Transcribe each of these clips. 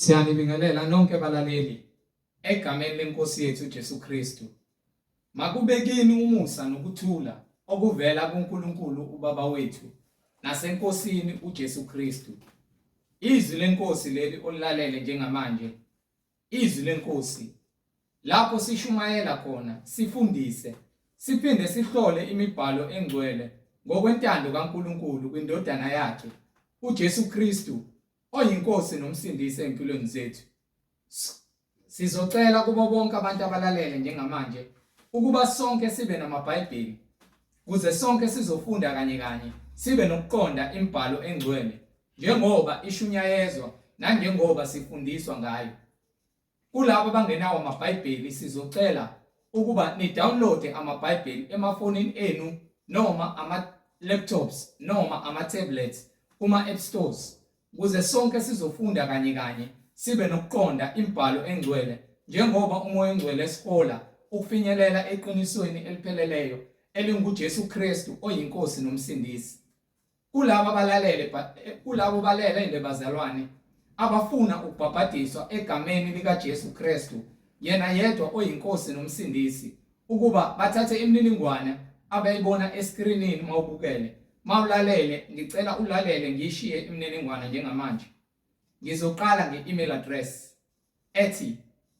Siyanibingelela nonke balaleli egameni lenkosi yethu uJesu Kristu. Makube kini umusa nokuthula okuvela kuNkulunkulu uBaba wethu naseNkosini uJesu Kristu. Izwi lenkosi leli olilalele njengamanje, izwi lenkosi lapho sishumayela khona, sifundise, siphinde sihlole imibhalo engcwele ngokwentando kaNkulunkulu kwindodana yakhe uJesu Kristu oyiNkosi noMsindisi ezimpilweni zethu. Sizocela kubo bonke abantu abalalele njengamanje ukuba sonke sibe namaBhayibheli kuze sonke sizofunda kanye kanye sibe nokuqonda imibhalo engcwele njengoba ishunyayezwa nanjengoba sifundiswa ngayo. Kulabo abangenawo amaBhayibheli sizocela ukuba ni-download amaBhayibheli emafonini enu noma ama-laptops noma ama-tablets kuma-app stores ukuze sonke sizofunda kanye kanye sibe nokuqonda imibhalo engcwele njengoba uMoya oNgcwele esihola ukufinyelela eqinisweni elipheleleyo elinguJesu Kristu oyiNkosi noMsindisi. Kulabo abalalele kulabo balele bazalwane abafuna ukubhabhadiswa egameni likaJesu Kristu yena yedwa oyiNkosi noMsindisi ukuba bathathe imininingwane abayibona eskrinini mawubukele mawulalele ngicela ulalele ngishiye imininingwane njengamanje ngizoqala nge-email address ethi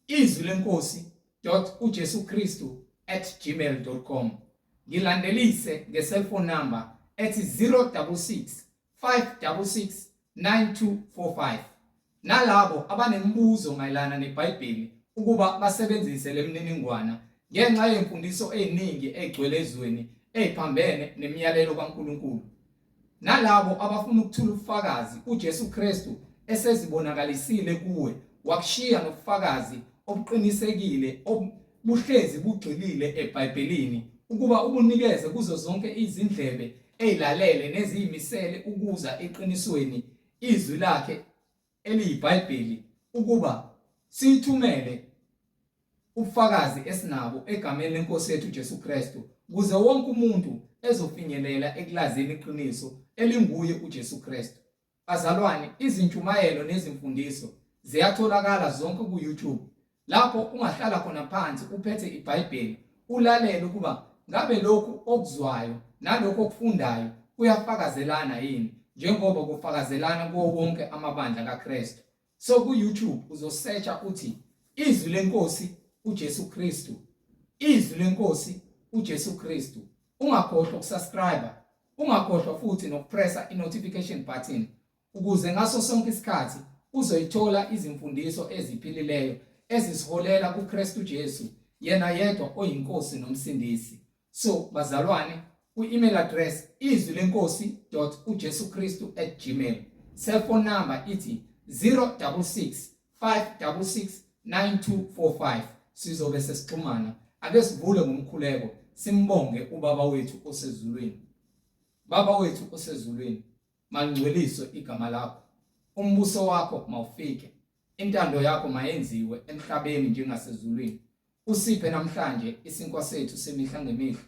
izwi lenkosi ujesu kristu at gmail.com ngilandelise nge-cellphone number ethi 066 566 9245 nalabo abanemibuzo mayelana neBhayibheli ukuba basebenzise lemininingwana ngenxa yemfundiso eziningi egcwele ezweni eziphambene nemiyalelo kaNkulunkulu Nalabo abafuna ukuthula ubufakazi uJesu Kristu esezibonakalisile kuwe wakushiya nobufakazi obuqinisekile obuhlezi bugxilile eBhayibhelini ukuba ubunikeze kuzo zonke izindlebe ezilalele neziyimisele ukuza eqinisweni izwi lakhe eliyiBhayibheli ukuba siyithumele ubufakazi esinabo egameni lenkosi yethu uJesu Kristu ukuze wonke umuntu ezofinyelela ekulazini iqiniso elinguye uJesu Kristu. Bazalwane, izintshumayelo nezimfundiso ziyatholakala zonke ku-YouTube lapho ungahlala khona phansi uphethe iBhayibheli ulalele ukuba ngabe lokhu okuzwayo nalokhu okufundayo kuyafakazelana yini njengoba kufakazelana kuwo wonke amabandla kaKristu. So ku-YouTube uzosearcha uthi izwi lenkosi uJesu Kristu. Izwi lenkosi uJesu Kristu. Ungakhohlwa ukusubscribe, ungakhohlwa futhi nokupressa i-notification button ukuze ngaso sonke isikhathi uzoyithola izimfundiso eziphilileyo ezisiholela kuKristu Jesu yena yedwa oyinkosi nomsindisi. So bazalwane kwi-email address izwi lenkosi ujesu kristu @gmail cell phone number ithi 066 566 9245 sizobe sesixhumana ake sivule ngomkhuleko simbonge ubaba wethu osezulwini baba wethu osezulwini malingcweliswe igama lakho umbuso wakho mawufike intando yakho mayenziwe emhlabeni njengasezulwini Usiphe namhlanje isinkwa sethu semihla ngemihla.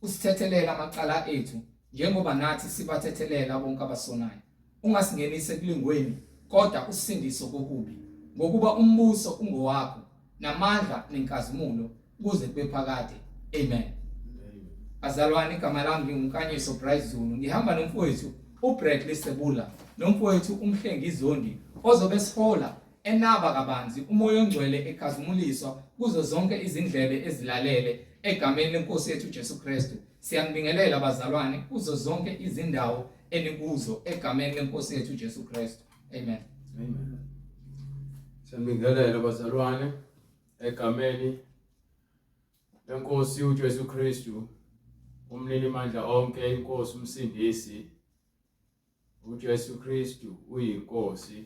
Usithethelele amacala ethu njengoba nathi sibathethelela bonke abasonayo. Ungasingenisi ekulingweni, kodwa usisindise kokubi. Ngokuba umbuso ungowakho, namandla nenkazimulo kuze kube phakade. Amen. Bazalwane, igama lami nginguNkanyiso Bright Zulu. Ngihamba nomfowethu uBradley Sebula nomfowethu uMhlengi Zondi ozobe sihola enaba kabanzi uMoya oNgcwele ekhazimuliswa kuzo zonke izindlebe ezilalele egameni lenkosi yethu uJesu Kristu. Siyanibingelela bazalwane kuzo zonke izindawo enikuzo egameni lenkosi yethu uJesu Kristu. Amen. Amen. Siyanibingelela bazalwane egameni lenkosi uJesu Kristu umnini mandla onke inkosi umsindisi uJesu Kristu uyiNkosi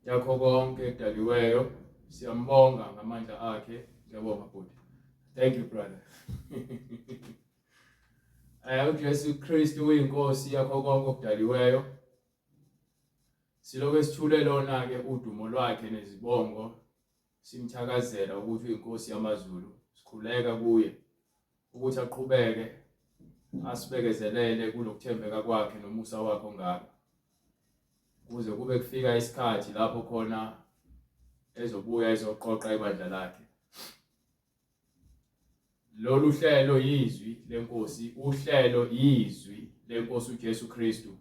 yakho konke ekudaliweyo. Siyambonga ngamandla akhe. Ngiyabonga bhuti. Thank you brother. uJesu Kristu uyiNkosi yakho konke okudaliweyo. Siloke sithule lona ke udumo lwakhe nezibongo simthakazela ukuthi uyiNkosi yamaZulu. Sikhuleka kuye ukuthi aqhubeke asibekezelele kulokuthembeka kwakhe nomusa wakhe ongaka. Kuze kube kufika isikhathi lapho khona ezobuya ezoqoqa ibandla lakhe. Lolu hlelo yizwi lenkosi, uhlelo yizwi lenkosi uJesu Kristu.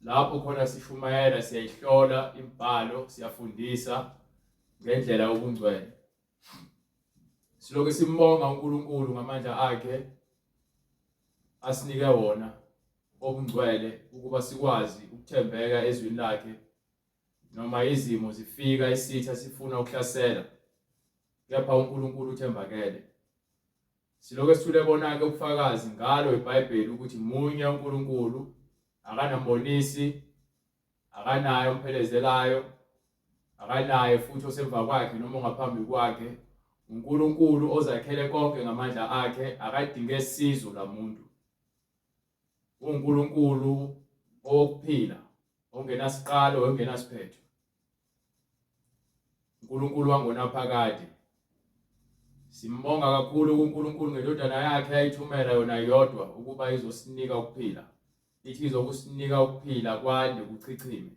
Lapho khona sishumayela siyayihlola imibhalo, siyafundisa ngendlela yobungcwele. Silokhu simbonga uNkulunkulu ngamandla akhe asinike wona obungcwele ukuba sikwazi ukuthembeka ezwini lakhe noma izimo zifika isitha sifuna ukuhlasela kepha uNkulunkulu uthembakele. Silokhu esithule bona-ke ubufakazi ngalo iBhayibheli ukuthi munye uNkulunkulu, akanambonisi, akanaye omphelezelayo, akanaye futhi osemva kwakhe noma ongaphambi kwakhe. UNkulunkulu ozakhele konke ngamandla akhe, akadinge sizo lamuntu. UNkulunkulu owokuphila, ongenasiqalo, ongenasiphetho. uNkulunkulu wangonaphakade. Simbonga kakhulu kuNkulunkulu ngendodana yakhe ayithumela yona yodwa ukuba izosinika ukuphila. Ithi izokusinika ukuphila kwande kuchichime.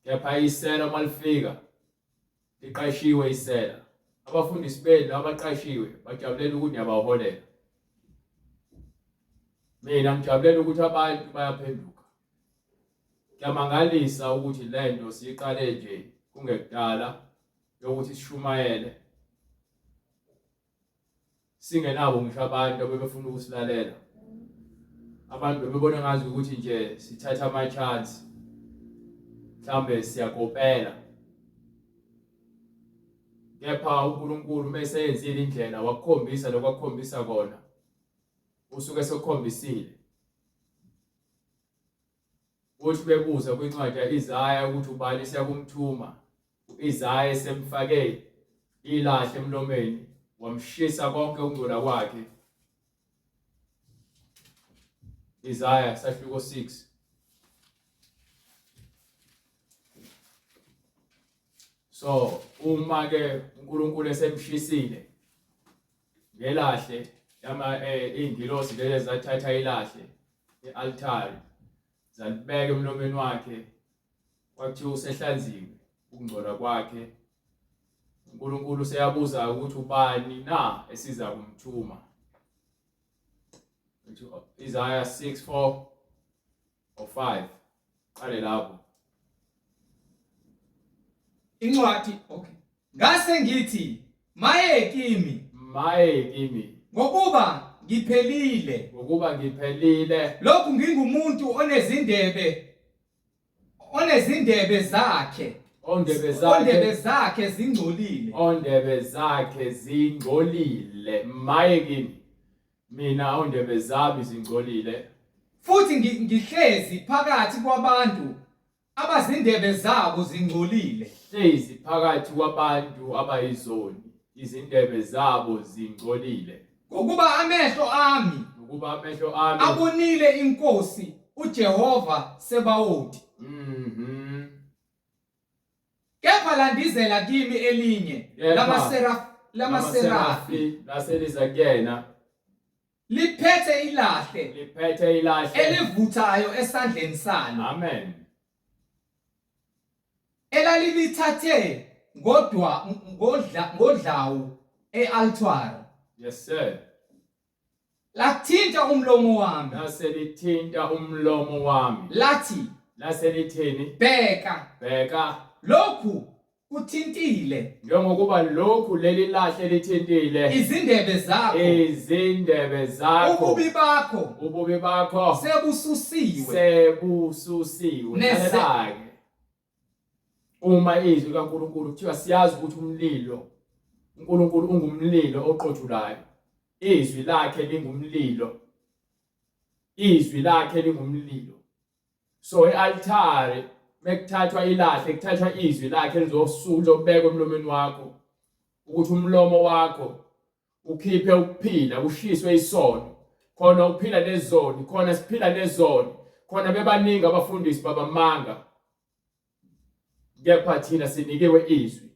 Kepha isela uma lifika liqashiwe isela. Abafundisi benu abaqashiwe bajabulela ukuthi niyabaholela. Mina ngijabulela ukuthi abantu bayaphenduka. Kuyamangalisa ukuthi lento siyiqale nje kungekudala yokuthi sishumayele singenabo ngisho abantu abebefuna ukusilalela. Abantu bebebona ngazi ukuthi nje sithatha ama-chance mhlambe siyakopela. Kepha uNkulunkulu uma eseyenzile indlela wakukhombisa lokho akukhombisa kona usuke esekukhombisile. Uthi bebuza kwincwadi ya-Isaya ukuthi ubani siyakumthuma, u-Isaya esemfake ilahle emlomeni wamshisa konke ukungcola kwakhe. Isaya sahluko 6. So uma ke uNkulunkulu esemshisile ngelahle yama eh, izingilosi lezi zathatha ilahle e-altare zalibeka emlomeni wakhe kwathiwa usehlanziwe ukungcola kwakhe uNkulunkulu useyabuza ukuthi ubani na esiza kumthuma Isaiah 6 4 or 5 qale lapho Incwadi okay ngase ngithi maye kimi maye kimi ngokuba ngiphelile ngokuba ngiphelile lokhu ngingumuntu onezindebe onezindebe zakhe ondebe zakhe ondebe zakhe zingcolile ondebe zakhe zingcolile maye kimi Mina ondebe zami zingcolile. Futhi ngihlezi phakathi kwabantu abazindebe zabo zingcolile. Hlezi phakathi kwabantu abayizoni, izindebe zabo zingcolile. Ngokuba amehlo ami, ngokuba amehlo ami abonile iNkosi uJehova Sebawoti. Kepha landizela kimi elinye lamaserafi lamaserafi laseliza kuyena liphethe ilahle liphethe ilahle elivuthayo esandleni salo. Amen. Elalilithathe ngodwa ngodla ngodlawu ealtare. Yes sir. Lathinta umlomo wami. Laselithinta umlomo wami. Lathi. Laselithini? Bheka. Bheka. Lokhu kuthintile. Njengokuba lokhu leli lahle lithintile. Izindebe zakho. Izindebe zakho. Ububi bakho. Ububi bakho. Sebususiwe. Sebususiwe. Nese. Uma izwi likaNkulunkulu kuthiwa siyazi ukuthi umlilo uNkulunkulu ungumlilo oqothulayo. Izwi lakhe lingumlilo. Izwi lakhe lingumlilo. So e-altare mekuthathwa ilahle kuthathwa izwi lakhe lizosuka lizobekwa emlomeni wakho ukuthi umlomo wakho ukhiphe ukuphila kushiswe isono khona uphila nezoni khona siphila nezoni khona bebaningi abafundisi babamanga kepha thina sinikiwe izwi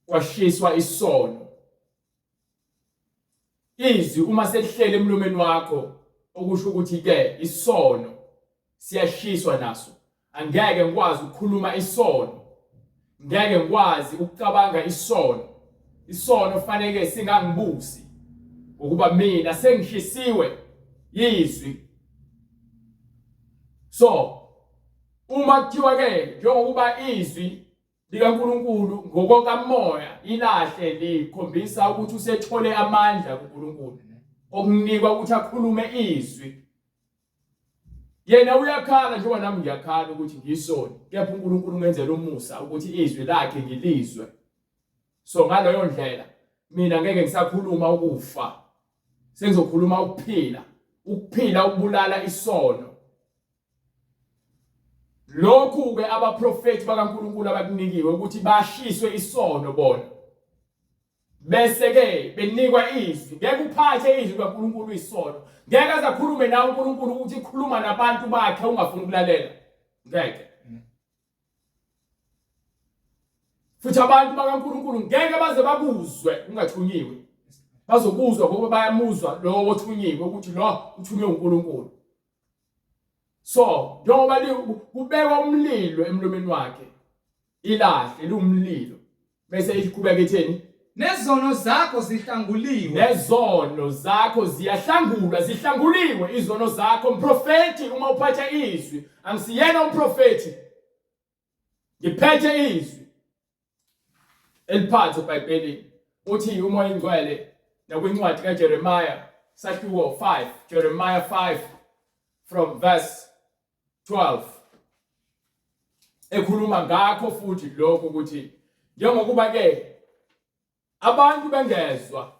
kwashiswa isono izwi uma selihlele emlomeni wakho okusho ukuthi ke isono siyashiswa naso. Angeke ngikwazi ukukhuluma isono. Ngeke ngikwazi ukucabanga isono. Isono faneke singangibusi ngokuba mina sengishisiwe yizwi. So uma kuthiwa ke njengokuba izwi likaNkulunkulu ngokokamoya ilahle likhombisa ukuthi usethole amandla kuNkulunkulu okunikwa ukuthi akhulume izwi. Yena uyakhala njengoba nami ngiyakhala ukuthi ngiyisoni, kepha uNkulunkulu ungenzela umusa ukuthi izwi lakhe ngilizwe. So ngaleyo ndlela mina ngeke ngisakhuluma ukufa, sengizokhuluma ukuphila, ukuphila ukubulala isono. Lokhu ke abaprofeti bakaNkulunkulu abakunikiwe ukuthi bashiswe isono bona. Bese ke benikwa izwi, ngeke uphathe izwi likaNkulunkulu isono. Ngeke aze akhulume nawe uNkulunkulu ukuthi khuluma nabantu bakhe ungafuni ukulalela. Ngeke. Futhi abantu bakaNkulunkulu ngeke baze bakuzwe ungathunyiwe. Bazokuzwa ngoba bayamuzwa lowo othunyiwe ukuthi lo uthunywe uNkulunkulu. So njengoba kubekwa umlilo emlomeni wakhe ilahle liwumlilo bese iqhubeka itheni Nezono zakho zihlanguliwe. Nezono zakho ziyahlangulwa, zihlanguliwe izono zakho mprofeti. Uma uphatha izwi, angisiyena umprofeti, ngiphethe izwi eliphansi eBhayibhelini. Uthi uMoya Ingcwele nakwincwadi kaJeremiah sahluko 5, Jeremiah 5 from verse 12 ekhuluma ngakho futhi lokho ukuthi njengokuba ke abantu bengezwa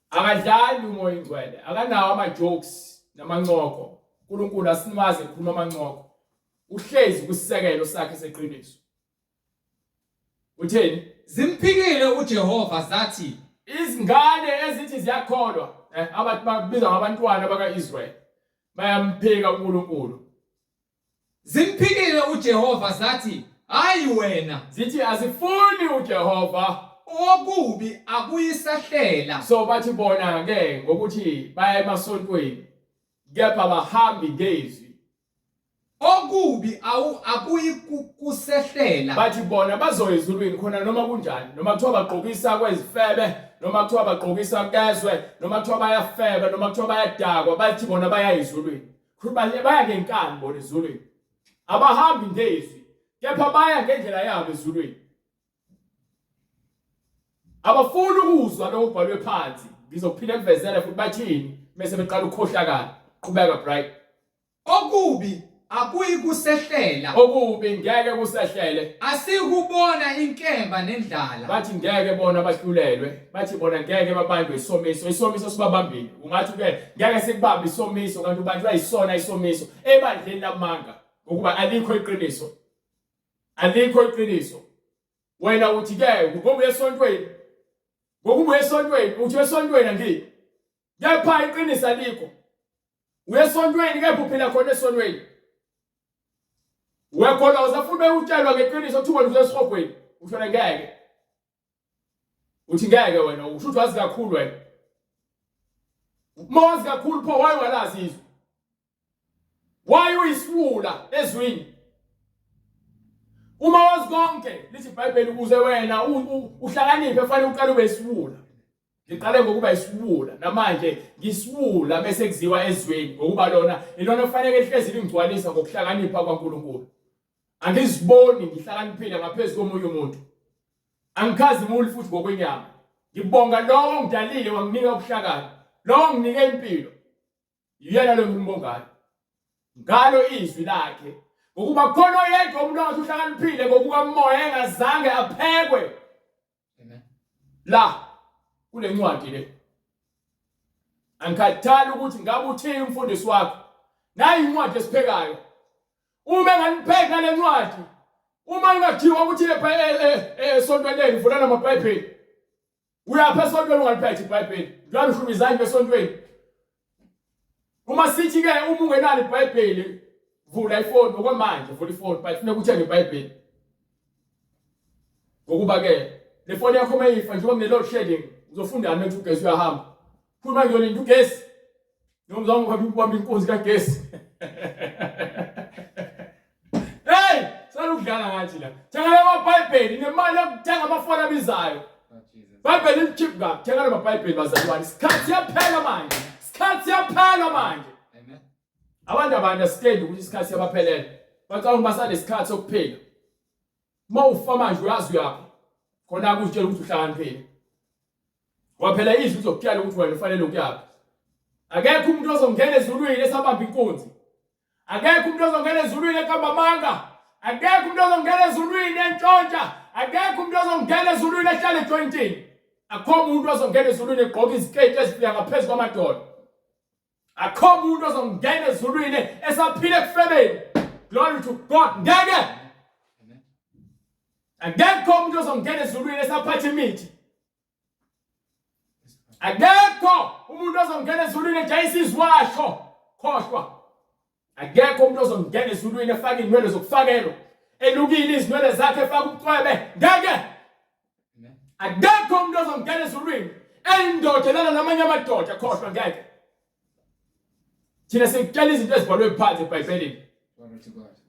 akadlali uMoya Ingcwele, akanawo ama jokes namancoko. uNkulunkulu asimazi ekhuluma amancoko, uhlezi kusisekelo sakhe seqiniso. Utheni? Zimphikile uJehova zathi izingane ezithi ziyakholwa abantu babiza ngabantwana bakaIsrael bayamphika uNkulunkulu. Zimphikile uJehova zathi, Hayi wena. Zithi azifuni uJehova. Okubi akuyisahlela. So bathi bona ke ngokuthi baya emasontweni kepha bahambi ngezwi. Okubi awu akuyi kusehlela. Bathi bona bazoya ezulwini khona noma kunjani, noma kuthiwa bagqokisa kwezifebe, noma kuthiwa bagqokisa kezwe, noma kuthiwa bayafeba, noma kuthiwa bayadakwa, bathi bona baya ezulwini. Baya ngenkani bona ezulwini. Abahambi ngezwi, kepha baya ngendlela yabo ezulwini. Abafuni ukuzwa lokho okubhalwe phansi. Ngizophinda ngivezele futhi bathini bese beqala ukukhohlakala. Qhubeka Bright. Okubi akuyikusehlela. Okubi ngeke kusehlele. Asikubona inkemba nendlala. Bathi ngeke bona bahlulelwe, bathi bona ngeke babanjwe isomiso, isomiso sibabambile. Ungathi ke ngeke sikubambe isomiso kanti ubanjwa yisona isomiso ebandleni lamanga ngokuba alikho iqiniso. Alikho iqiniso. Wena uthi ke ngoba uya esontweni. Ngokuba uya esontweni, uthi esontweni angikho. Kepha iqiniso alikho. Uya esontweni kepha uphila khona esonweni. Wekholwa usafuna utshelwa ngeqiniso kuthiwa wena usesihogweni. Ushona ngeke. Uthi ngeke wena usho ukuthi wazi kakhulu wena. Uma wazi kakhulu pho why walazi izwi? Why uyisiwula ezwini? Uma wazi konke lithi iBhayibheli ukuze wena uhlakaniphe fanele uqale ube isiwula. Ngiqale ngokuba isiwula namanje ngisiwula bese kuziwa ezweni ngokuba lona ilona kufanele lihlezi lingigcwalisa ngokuhlakanipha kwaNkulunkulu. Angiziboni ngihlakaniphile ngaphezu komunye umuntu. Angikhazimuli futhi ngokwenyama. Ngibonga lowo ongidalile wanginika ubuhlakani, lowo onginike impilo. Yena lo ngimbongayo ngalo izwi lakhe ngokuba khona oyedwa umuntu ongathi uhlakaniphile ngokukamoya engazange aphekwe la kule ncwadi le. Angikhathali ukuthi ngabe uthini umfundisi wakho, nayi incwadi esiphekayo. Uma enganipheki ngale ncwadi, uma ingathiwa ukuthi esontweni lenu vulana amabhayibheli, Uyaphi esontweni ungaliphethe iBhayibheli? Njalo uhluma izandla esontweni. Uma sithi ke uma ungenalo iBhayibheli vula ifoni okwamanje vula ifoni but funeka uthenge iBhayibheli. Ngokuba ke le foni yakho mayifa njengoba kune load shedding uzofundani ukuthi ugesi uyahamba. Futhi manje uyolinda ugesi. Noma uzama ukubamba inkunzi kagesi. ukudlala ngathi la. Thenga amabhayibheli nemali yokuthenga amafoni abizayo. Bhayibheli licheap kabi. Thenga amabhayibheli bazalwane. Isikhathi siyaphela manje. Isikhathi siyaphela manje. Amen. Abantu aba-understand ukuthi isikhathi siyabaphelela. Bacabanga ukuba sanesikhathi sokuphila. Uma ufa manje uyazi uyaphi. Khona akuzitshela ukuthi uhlakaniphile. Ngoba phela izwi lizokutshela ukuthi wena ufanele ukuyaphi. Akekho umuntu ozongena ezulwini esabamba inkunzi. Akekho umuntu ozongena ezulwini eqamba amanga. Akekho umuntu ozongena ezulwini entshontsha. Akekho umuntu ozongena ezulwini ehlala ejoyintini. Akukho umuntu ozongena ezulwini egqoka iziketi ezifika ngaphezu kwamadolo. Akukho umuntu ozongena ezulwini esaphila ekufebeni. Glory to God. Ngeke. Akekho umuntu ozongena ezulwini esaphatha imithi. Akekho umuntu ozongena ezulwini ejayisa iziwasho. Khohlwa. Akekho umuntu ozongena ezulwini efaka izinwele zokufakelwa. Elukile izinwele zakhe efaka ubucwebe. Ngeke. Akekho umuntu ozongena ezulwini eyindoda elala namanye amadoda. Khohlwa ngeke. Thina sikutshela izinto ezibhalwe phansi eBhayibhelini.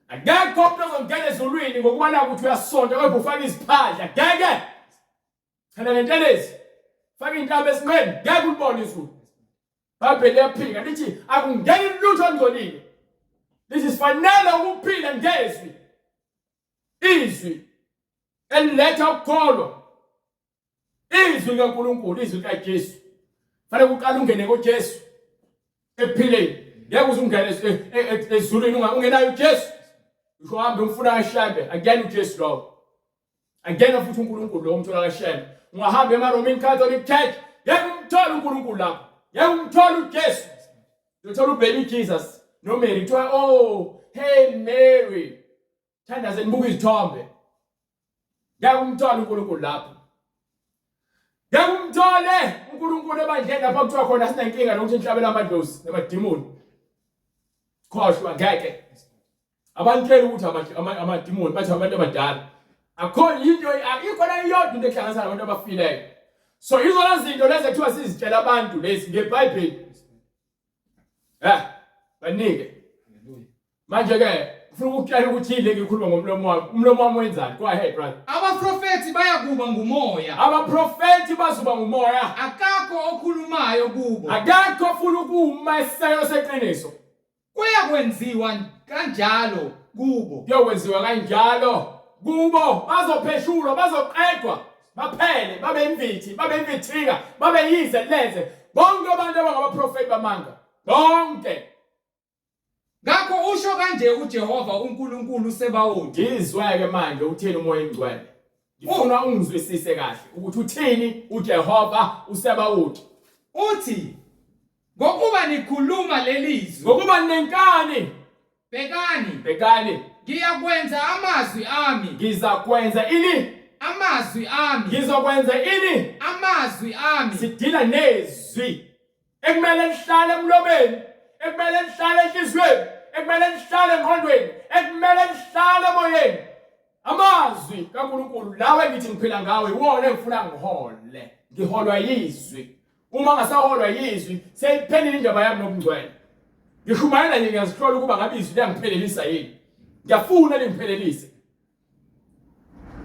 Akekho umuntu ozongena ezulwini ngokuba naku ukuthi uyasonta kodwa ufaka iziphandla. Ngeke. Chela lentelezi. Faka inhlaba esinqeni, ngeke ulibone izulu. Bhayibheli liyaphika lithi akungeni lutho olungcolile. Lithi sifanele ukuphila ngezwi. Izwi eliletha ukukholwa. Izwi likaNkulunkulu, izwi likaJesu. Fanele uqale ungene kuJesu ekuphileni. Ngeke uze ungene ezulwini ungenayo uJesu. Usho uhambe umfuna kaShembe, akuyena uJesu lowo. Akuyena futhi uNkulunkulu lowo umthola kaShembe. Ungahamba ema-Roman Catholic Church, ngeke umthole uNkulunkulu lapho. Ngeke umthole uJesu. Uyothola ubaby Jesus noMary kuthiwa oh hey Mary. Thandaze nibuka izithombe. Ngeke umthole uNkulunkulu lapho. Ngeke umthole uNkulunkulu ebandleni lapho kuthiwa khona sinenkinga nokuthi nihlabela amadlozi namadimoni. Khohlwa ngeke. Abantshela ukuthi amadimoni bathi abantu abadala. Akho into ikhona iyodwa into ehlanganisa nabantu abafileyo. So izona zinto lezi ekuthiwa sizitshela abantu lezi ngeBhayibheli. Eh, banike. Manje ke ufuna ukutshela ukuthi yini ngikhuluma ngomlomo wami. Umlomo wami wenzani? Go ahead brother. Abaprofethi bayakuba ngumoya. Abaprofethi bazoba ngumoya. Akakho okhulumayo kubo. Akekho ofuna ukuma isisekelo seqiniso. Kuyakwenziwa kanjalo kubo. Kuyokwenziwa kanjalo kubo, bazopheshulwa, bazoqedwa, baphele, babe imvithi, babe imvithika, babe yize leze. Bonke abantu abangabaprofeti bamanga, bonke. Ngakho usho kanje uJehova uNkulunkulu Sebawoti. Ngizwe-ke manje uthini uMoya oNgcwele. Ngifuna ungizwisise kahle ukuthi uthini uJehova uSebawoti. Uthi Ngokuba nikhuluma leli zwi. Ngokuba ninenkani. Bhekani. Bhekani. Ngiyakwenza amazwi ami. Ngizakwenza ini? Amazwi ami. Ngizokwenza ini? Amazwi ami. Sidila nezwi ekumele lihlale emlomeni, ekumele lihlale enhliziyweni, ekumele lihlale engqondweni, ekumele lihlale emoyeni. Amazwi kaNkulunkulu lawa engithi ngiphila ngawo iwona engifuna ngihole. Ngiholwa yizwi. Uma ngasaholwa yizwi seyiphelile indaba yami nobungcwele. Ngishumayela nje ngiyazihlola ukuba ngabe izwi liyangiphelelisa yini. Ngiyafuna lingiphelelise.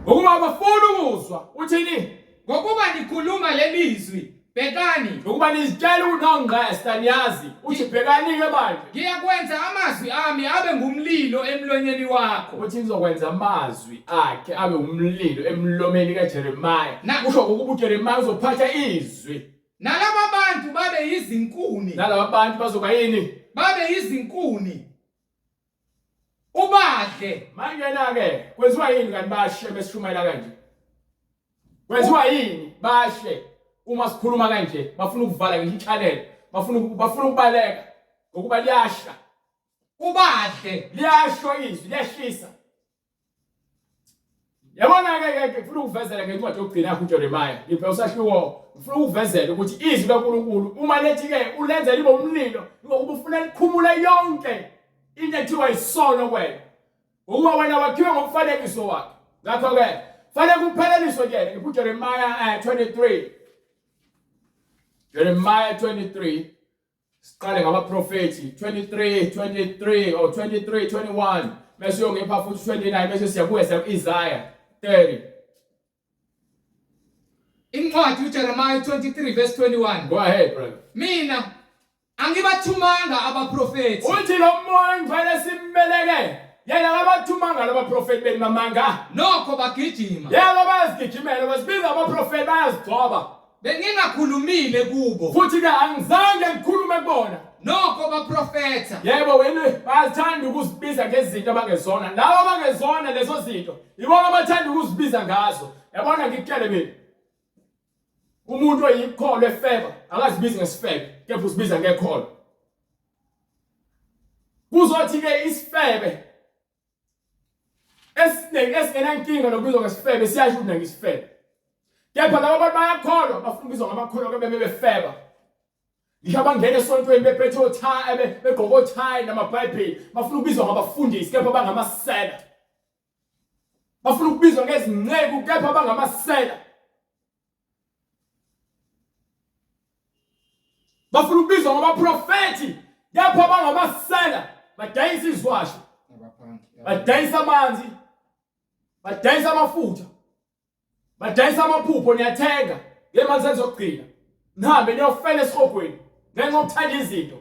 Ngokuba abafuni ukuzwa uthini? Ngokuba nikhuluma leli zwi, bhekani. Ngokuba nizitshela ukuthi nongqesta niyazi. Uthi bhekani-ke manje. Ngiyakwenza amazwi ami abe ngumlilo emlonyeni wakho. Uthi ngizokwenza amazwi akhe abe umlilo emlomeni kaJeremiah. Kusho ukuba uJeremiah uzophatha izwi. Nalaba bantu babe yizinkuni. Nalaba bantu bazoba yini? Babe yizinkuni. Ubadle. Manje na-ke kwenziwa yini kanti bashe besishumayela kanje? Kwenziwa yini bashe uma sikhuluma kanje bafuna ukuvala ngisho i-channel bafuna bafuna ukubaleka ngokuba liyasha. Ubadle. Liyasho izwi liyashisa. Yabona ke ke ngifuna ukuvezela ngencwadi yokugcina yakho uJeremiah. Ngiphe usahluko ngifuna ukuvezela ukuthi izwi kaNkulunkulu uma lethi ke ulenze libe umlilo ngokuba ufuna likhumule yonke into ekuthiwa isono kuwena. Ngokuba wena wakhiwe ngomfanekiso wakhe. Ngakho ke fanele kupheleliswe ke ngiphe uJeremiah 23. Jeremiah 23 Siqale ngabaprofethi 23 23 or 23 21. Bese uyongipha futhi 29 bese siyabuya siya ku-Isaiah 30. Incwadi uJeremiah 23 verse 21. Go ahead brother. Mina angibathumanga abaprofethi. Uthi lo moya ongcwele simbeleke yena akabathumanga labaprofethi beni mamanga. Nokho bagijima. Yebo bayazigijimela bazibiza abaprofethi bayazigcoba. Bengingakhulumile kubo. Futhi ke angizange ngikhulume kubona. Nokho baprofetha. Yebo wena bayathanda ukuzibiza ngezinto abangezona. Labo abangezona lezo zinto ibona abathanda ukuzibiza ngazo. Yabona ngikutshele mina. Umuntu oyikholwa efeba akazibizi ngesifebe kepha uzibiza ngekholwa. Kuzothi ke isifebe esiningi esingenankinga nokubizwa ngesifebe siyasho ukuthi nangisifebe. Kepha laba bantu bayakholwa bafuna ukubizwa ngamakholwa kebe bebefeba. Ngisho abangena esontweni bephethe othayi begqoke othayi namabhayibheli bafuna ukubizwa ngabafundisi kepha bangamasela. Bafuna ukubizwa ngezinceku kepha bangamasela. Bafuna ukubizwa ngabaprofethi kepha bangamasela. Badayisa izwasho, badayisa amanzi, badayisa amafutha. Badayisa amaphupho niyathenga ngemali sezokugcina. Nihambe niyofela esihogweni ngenxa yokuthanda izinto.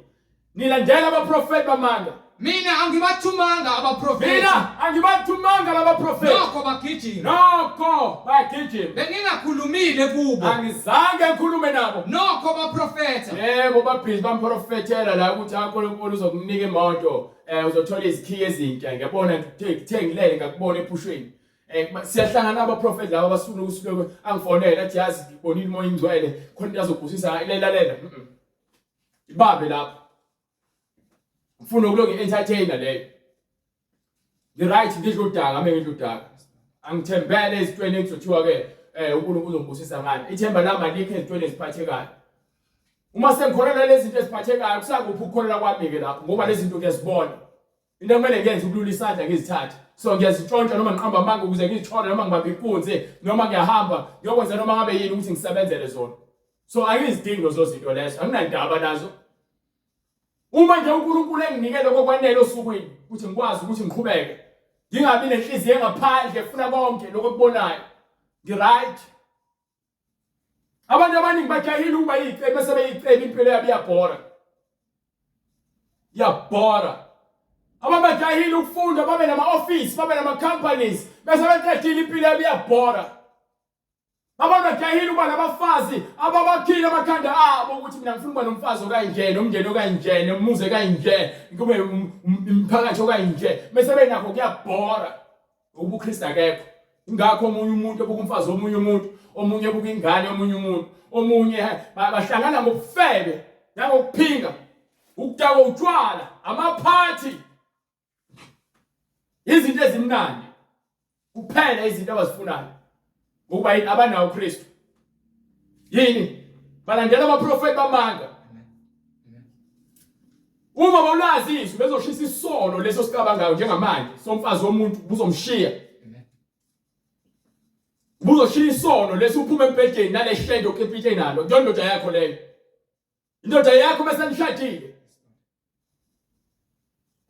Nilandela abaprofeti bamanga. Mina angibathumanga abaprofeti. Mina angibathumanga labaprofeti. Nokho bagijima. Nokho bagijima. Bengingakhulumile kubo. Angizange ngikhulume nabo. Nokho baprofetha. Yebo babhizi bamprofethela la ukuthi uNkulunkulu uzokunika imoto, eh uzothola izikhiye ezintsha. Ngiyabona ngithengilele ngakubona ephushweni. Eh siyahlangana abaprofeti laba abasifuna ukusiloko angifonele athi yazi ngibonile umoya ingcwele khona into azobusisa ilelalela. Ibambe lapho. Ngifuna ukuloku entertainer leyo. Ngi-right ngidla udaka ame ngidla udaka. Angithembele ezintweni ekuzothiwa ke eh uNkulunkulu uzongibusisa ngani. Ithemba lami alikho ezintweni eziphathekayo. Uma sengikholelwa lezi zinto eziphathekayo kusakuphi ukukholelwa kwami ke lapho ngoba lezi zinto ngiyazibona. Into ekumele ngiyenze ukulula isandla ngizithathe. So ngiyazitshontsha noma ngiqamba amanga ukuze ngizithole noma ngibambe inkunzi noma ngiyahamba ngiyokwenza noma ngabe yini ukuthi ngisebenzele zona. So angizidingi lezo zinto lezo, anginandaba nazo. Uma nje uNkulunkulu enginike lokho kwanele osukwini ukuthi ngikwazi ukuthi ngiqhubeke, ngingabi nenhliziyo engaphandle efuna konke lokho okubonayo. Ngi-right. Abantu abaningi bajahile ukuba yicebi bese beyicebi impilo yabo iyabhora. Iyabhora. Abantu bajahile ukufunda babe nama-office babe nama-companies bese beqedile impilo yabo iyabhora. Abantu bajahile ukuba nabafazi ababakhile amakhanda abo ukuthi mina ngifuna ukuba nomfazi okanje nomndeni okanje nomuzi okanje kube umphakathi okanje bese benakho kuyabhora. UbuKristu akekho. Ingakho omunye umuntu ebuka umfazi womunye umuntu, omunye ebuka ingane yomunye umuntu, omunye bahlangana ngobufebe nangokuphinga, ukudakwa utshwala, amaphathi. Izinto ezimnandi kuphela izinto abazifunayo. Ngokuba yini abanawo uKristu? Yini? Balandela abaprofeti bamanga. Uma bawulazi izwi bezoshisa isono leso sicabangayo njengamanje somfazi womuntu buzomshiya. Buzoshiya isono leso uphume embhedeni nalehlendo okipite nalo. Ndoda yakho leyo. Indoda yakho bese nishadile.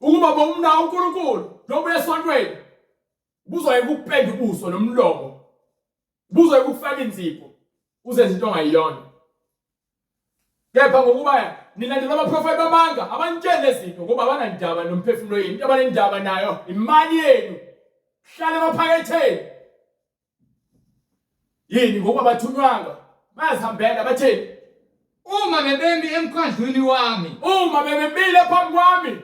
Ukuba bowumnawo uNkulunkulu nobuya esontweni buzoyeka ukupenda ubuso nomlomo. Buzoyeka ukufaka inzipho uzenze into ongayiyona. Kepha ngokuba nilandela abaprofeti bamanga abanitsheli lezinto ngoba abanandaba nomphefumulo yenu. Into abanendaba nayo imali yenu. Hlale emaphaketheni. Yini ngokuba bathunywanga bayazihambela batheni? Uma bebemi emkhandlwini wami. Uma bebemile phambi kwami.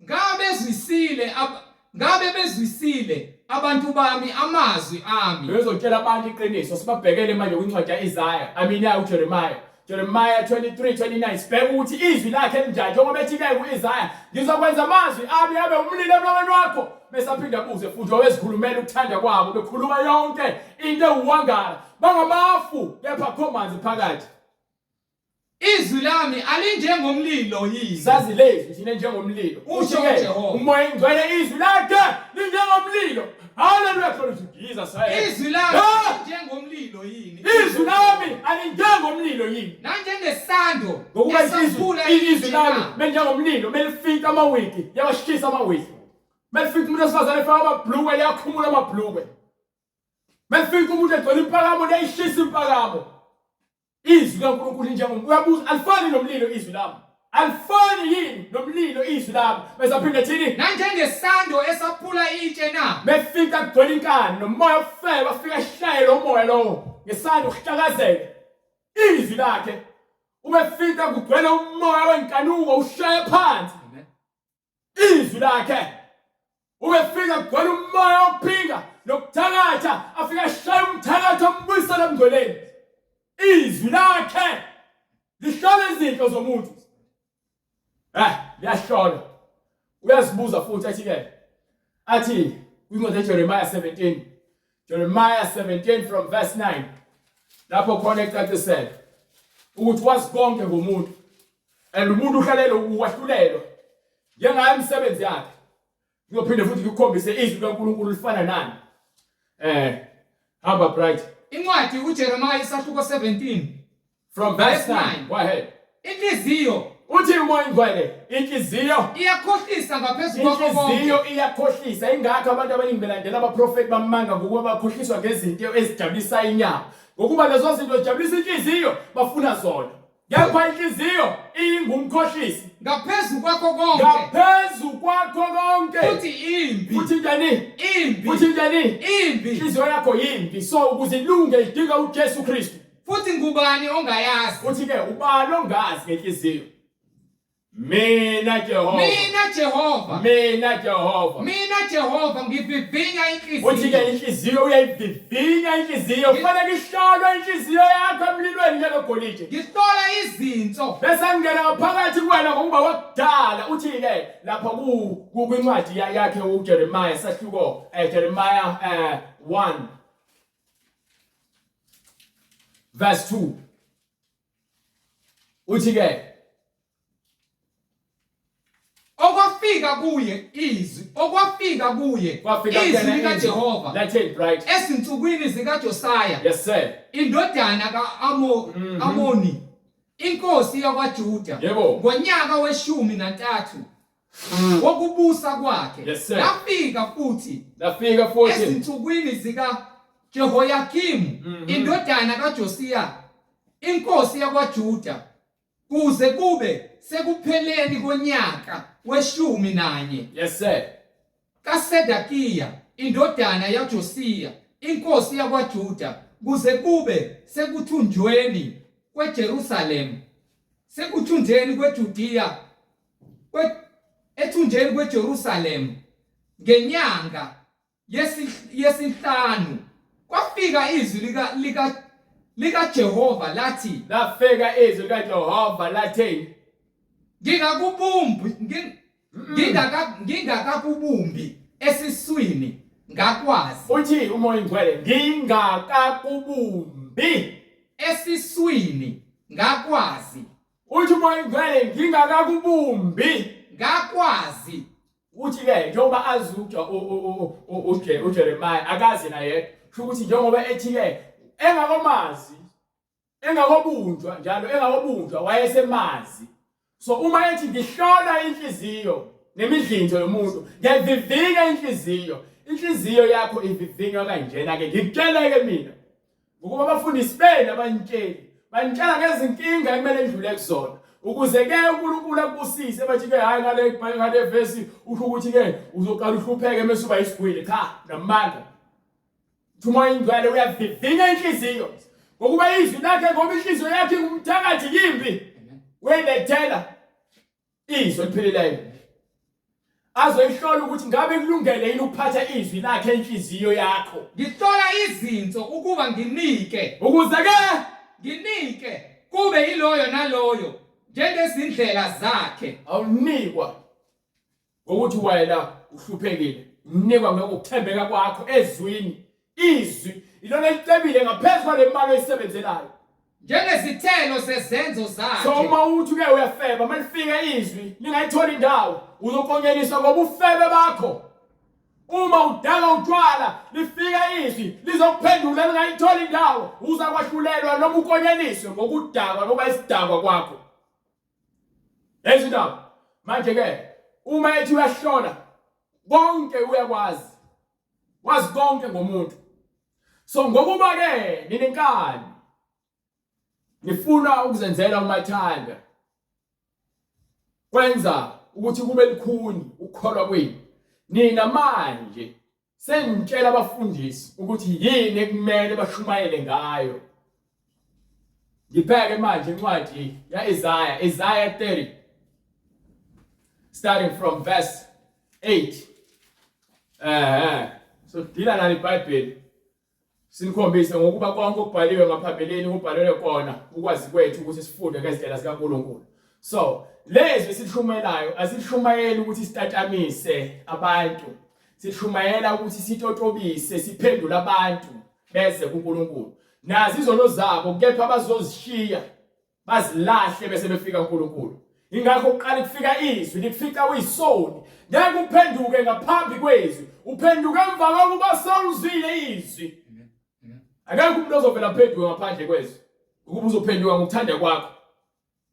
Ngabe zwisile ngabe bezwisile abantu bami amazwi ami. Bezotshela abantu iqiniso sibabhekele manje kwincwadi ya-Isaya, I mean ya uJeremiah. Jeremiah 23 29 sibheke ukuthi izwi lakhe linjani njengoba ethi ke ku-Isaya ngizokwenza amazwi ami abe umlilo emlomeni wakho bese aphinde abuze futhi wabezikhulumela ukuthanda kwabo bekhuluma yonke into ewuwangala bangamafu kepha akho manzi phakathi Izwi lami alinjengomlilo yini? Sazi lezwi thina njengomlilo. Usho uJehova. Umoya ingcwele izwi lakhe linjengomlilo. Hallelujah glory to Jesus. Izwi lami alinjengomlilo yini? Izwi lami alinjengomlilo yini? Nanjengesando Ngokuba izwi lami benjengomlilo belifika amawigi, yawashisa amawigi. Melifika umuntu wesifazane efaka amabhlukwe liyakhumula amabhlukwe. Melifika umuntu egcwele impakamo liyayishisa impakamo. Izwi likaNkulunkulu linjengoba uyabuza alifani nomlilo izwi lami. Alifani yini nomlilo izwi lami? Bese aphinde thini? Nanjengesando esaphula itshe na? Befika kugcwele inkani nomoya ofebe afika ashaye lo moya lowo ngesando kuhlakazeke. Izwi lakhe ubefika kugcwele umoya wenkanuko ushaye phansi. Izwi lakhe ubefika kugcwele umoya wokuphinga nokuthakatha afika ashaye umthakatho ambuyisele emngcweleni. Izwi lakhe lihlola izinto zomuntu. Eh, liyahlola. Uyazibuza futhi athi ke athi kwincwadi kaJeremiah 17 Jeremiah 17 from verse 9 lapho khona ecacisela ukuthi wazi konke ngomuntu and umuntu uhlalele ukwahlulelwa njengayo imisebenzi yakhe ngiyophinde futhi ngikukhombise izwi likaNkulunkulu lifana nani eh hamba bright Incwadi uJeremiah isahluko 17 from verse 9 go ahead Inhliziyo uthi umoya ingcwele inhliziyo iyakhohlisa ngaphezu kwakho konke. Inhliziyo iyakhohlisa ingakho abantu abaningi belandela abaprofeti bamanga ngokuba bakhohliswa ngezinto ezijabulisa inyama ngokuba lezo zinto zijabulisa inhliziyo bafuna zona Kepha inhliziyo ingumkhohlisi ngaphezu kwakho konke ngaphezu kwakho konke futhi imbi futhi njani imbi futhi njani imbi inhliziyo yakho yimbi so ukuze ilunge idinga uJesu Kristu futhi ngubani ongayazi futhi ke ubani ongazi ngenhliziyo Mina Jehova. Mina Jehova. Mina Jehova. Mina Jehova ngivivinya inhliziyo. Uthi ke inhliziyo uyayivivinya inhliziyo. Kufanele ihlolwe inhliziyo yakho emlilweni njengegolide. Ngihlola izinso. Bese ngingena ngaphakathi kuwena ngokuba wakudala. Uthi ke lapha ku kwincwadi yakhe uJeremiah sahluko Jeremiah 1 verse 2 Uthi ke okwafika kuye izwi okwafika kuye kwafika izwi kuyena likaJehova Lathini bright. ezinsukwini zikaJosaya Yes sir. indodana ka-Amo Amoni inkosi yakwaJuda Yebo. ngonyaka weshumi nantathu wokubusa kwakhe Yes, sir. lafika futhi Lafika futhi. ezinsukwini zikaJehoyakimu indodana kaJosiya inkosi yakwaJuda kuze kube sekupheleni konyaka weshumi nanye Yes sir. kaSedekiya indodana yaJosiya inkosi yakwaJuda kuze kube sekuthunjweni kweJerusalem sekuthunjeni kweJudiya ethunjeni kweJerusalem ngenyanga yesihlanu kwafika izwi lika lika likaJehova lathi lafika izwi likaJehova lathi ngingakubumbi ngingakakubumbi esiswini ngakwazi uthi umoya ingcwele ngingakakubumbi esiswini ngakwazi uthi umoya ingcwele ngingakakubumbi ngakwazi Uthi ke njengoba azi uJeremiah akazi naye kusho ukuthi njengoba ethi ke engakomazi engakobunjwa njalo engakobunjwa wayesemazi so uma ethi ngihlola inhliziyo nemidlinzo yomuntu ngiyayivivinya inhliziyo inhliziyo yakho ivivinywa kanjena ke ngikutshele ke mina Ngokuba abafundisi benu abanitsheli, banitshela ngezinkinga ekumele nidlule kuzona. Ukuze ke uNkulunkulu akubusise bathi ke hayi ngale ngale vesi usho ukuthi ke uzoqala uhlupheke mase uba isigwili. Cha, namanga. Thuma ingcwele uyavivinya inhliziyo. Ngokuba izwi lakhe ngoba inhliziyo yakhe ingumthakathi yimbi. Uyilethela izwi eliphilileyo azoyihlola ukuthi ngabe kulungele yini ukuphatha izwi lakhe inhliziyo yakho ngihlola izinso ukuba nginike ukuze ke nginike kube yiloyo naloyo njengezindlela zakhe awunikwa ngokuthi wena uhluphekile unikwa ngokuthembeka kwakho ezwini Izwi ilona elicebile ngaphezu kwale mali oyisebenzelayo. Njengezithelo zezenzo zakhe. So uma uthi ke uyafeba malifika izwi lingayithola indawo uzokonyeliswa ngobufebe bakho. Uma udaka utshwala lifika izwi lizokuphendula lingayithola indawo uza kwahlulelwa noma ukonyeliswe ngokudakwa noma isidakwa kwakho. Lezi ndaba manje ke uma ethi uyahlola Konke uyakwazi. Wazi konke ngomuntu. So ngokuba ke ninenkani nifuna ukuzenzela umathanda kwenza ukuthi kube likhuni ukukholwa kwenu. Nina manje sengitshela abafundisi ukuthi yini ekumele bashumayele ngayo. Ngibheke manje incwadi ya-Isaya, Isaiah 30 starting from verse 8. So dila nalo iBhayibheli. Sinikhombise ngokuba konke okubhaliwe ngaphambilini kubhalelwe kona ukwazi kwethu ukuthi sifunde ngezindlela zikaNkulunkulu. So lezwi esilishumayelayo asilishumayeli ukuthi sitatamise abantu. Sishumayela ukuthi sitotobise siphendule abantu beze kuNkulunkulu. Nazi izono zabo kepha bazozishiya bazilahle bese befika uNkulunkulu. Ingakho kuqala kufika izwi likufica uyisoni. Ngeke uphenduke ngaphambi kwezwi, uphenduke emva kokuba sewuzwile izwi. Akekho umuntu ozovela aphenduke ngaphandle kwezwi. Ukuba uzophenduka ngokuthanda kwakho.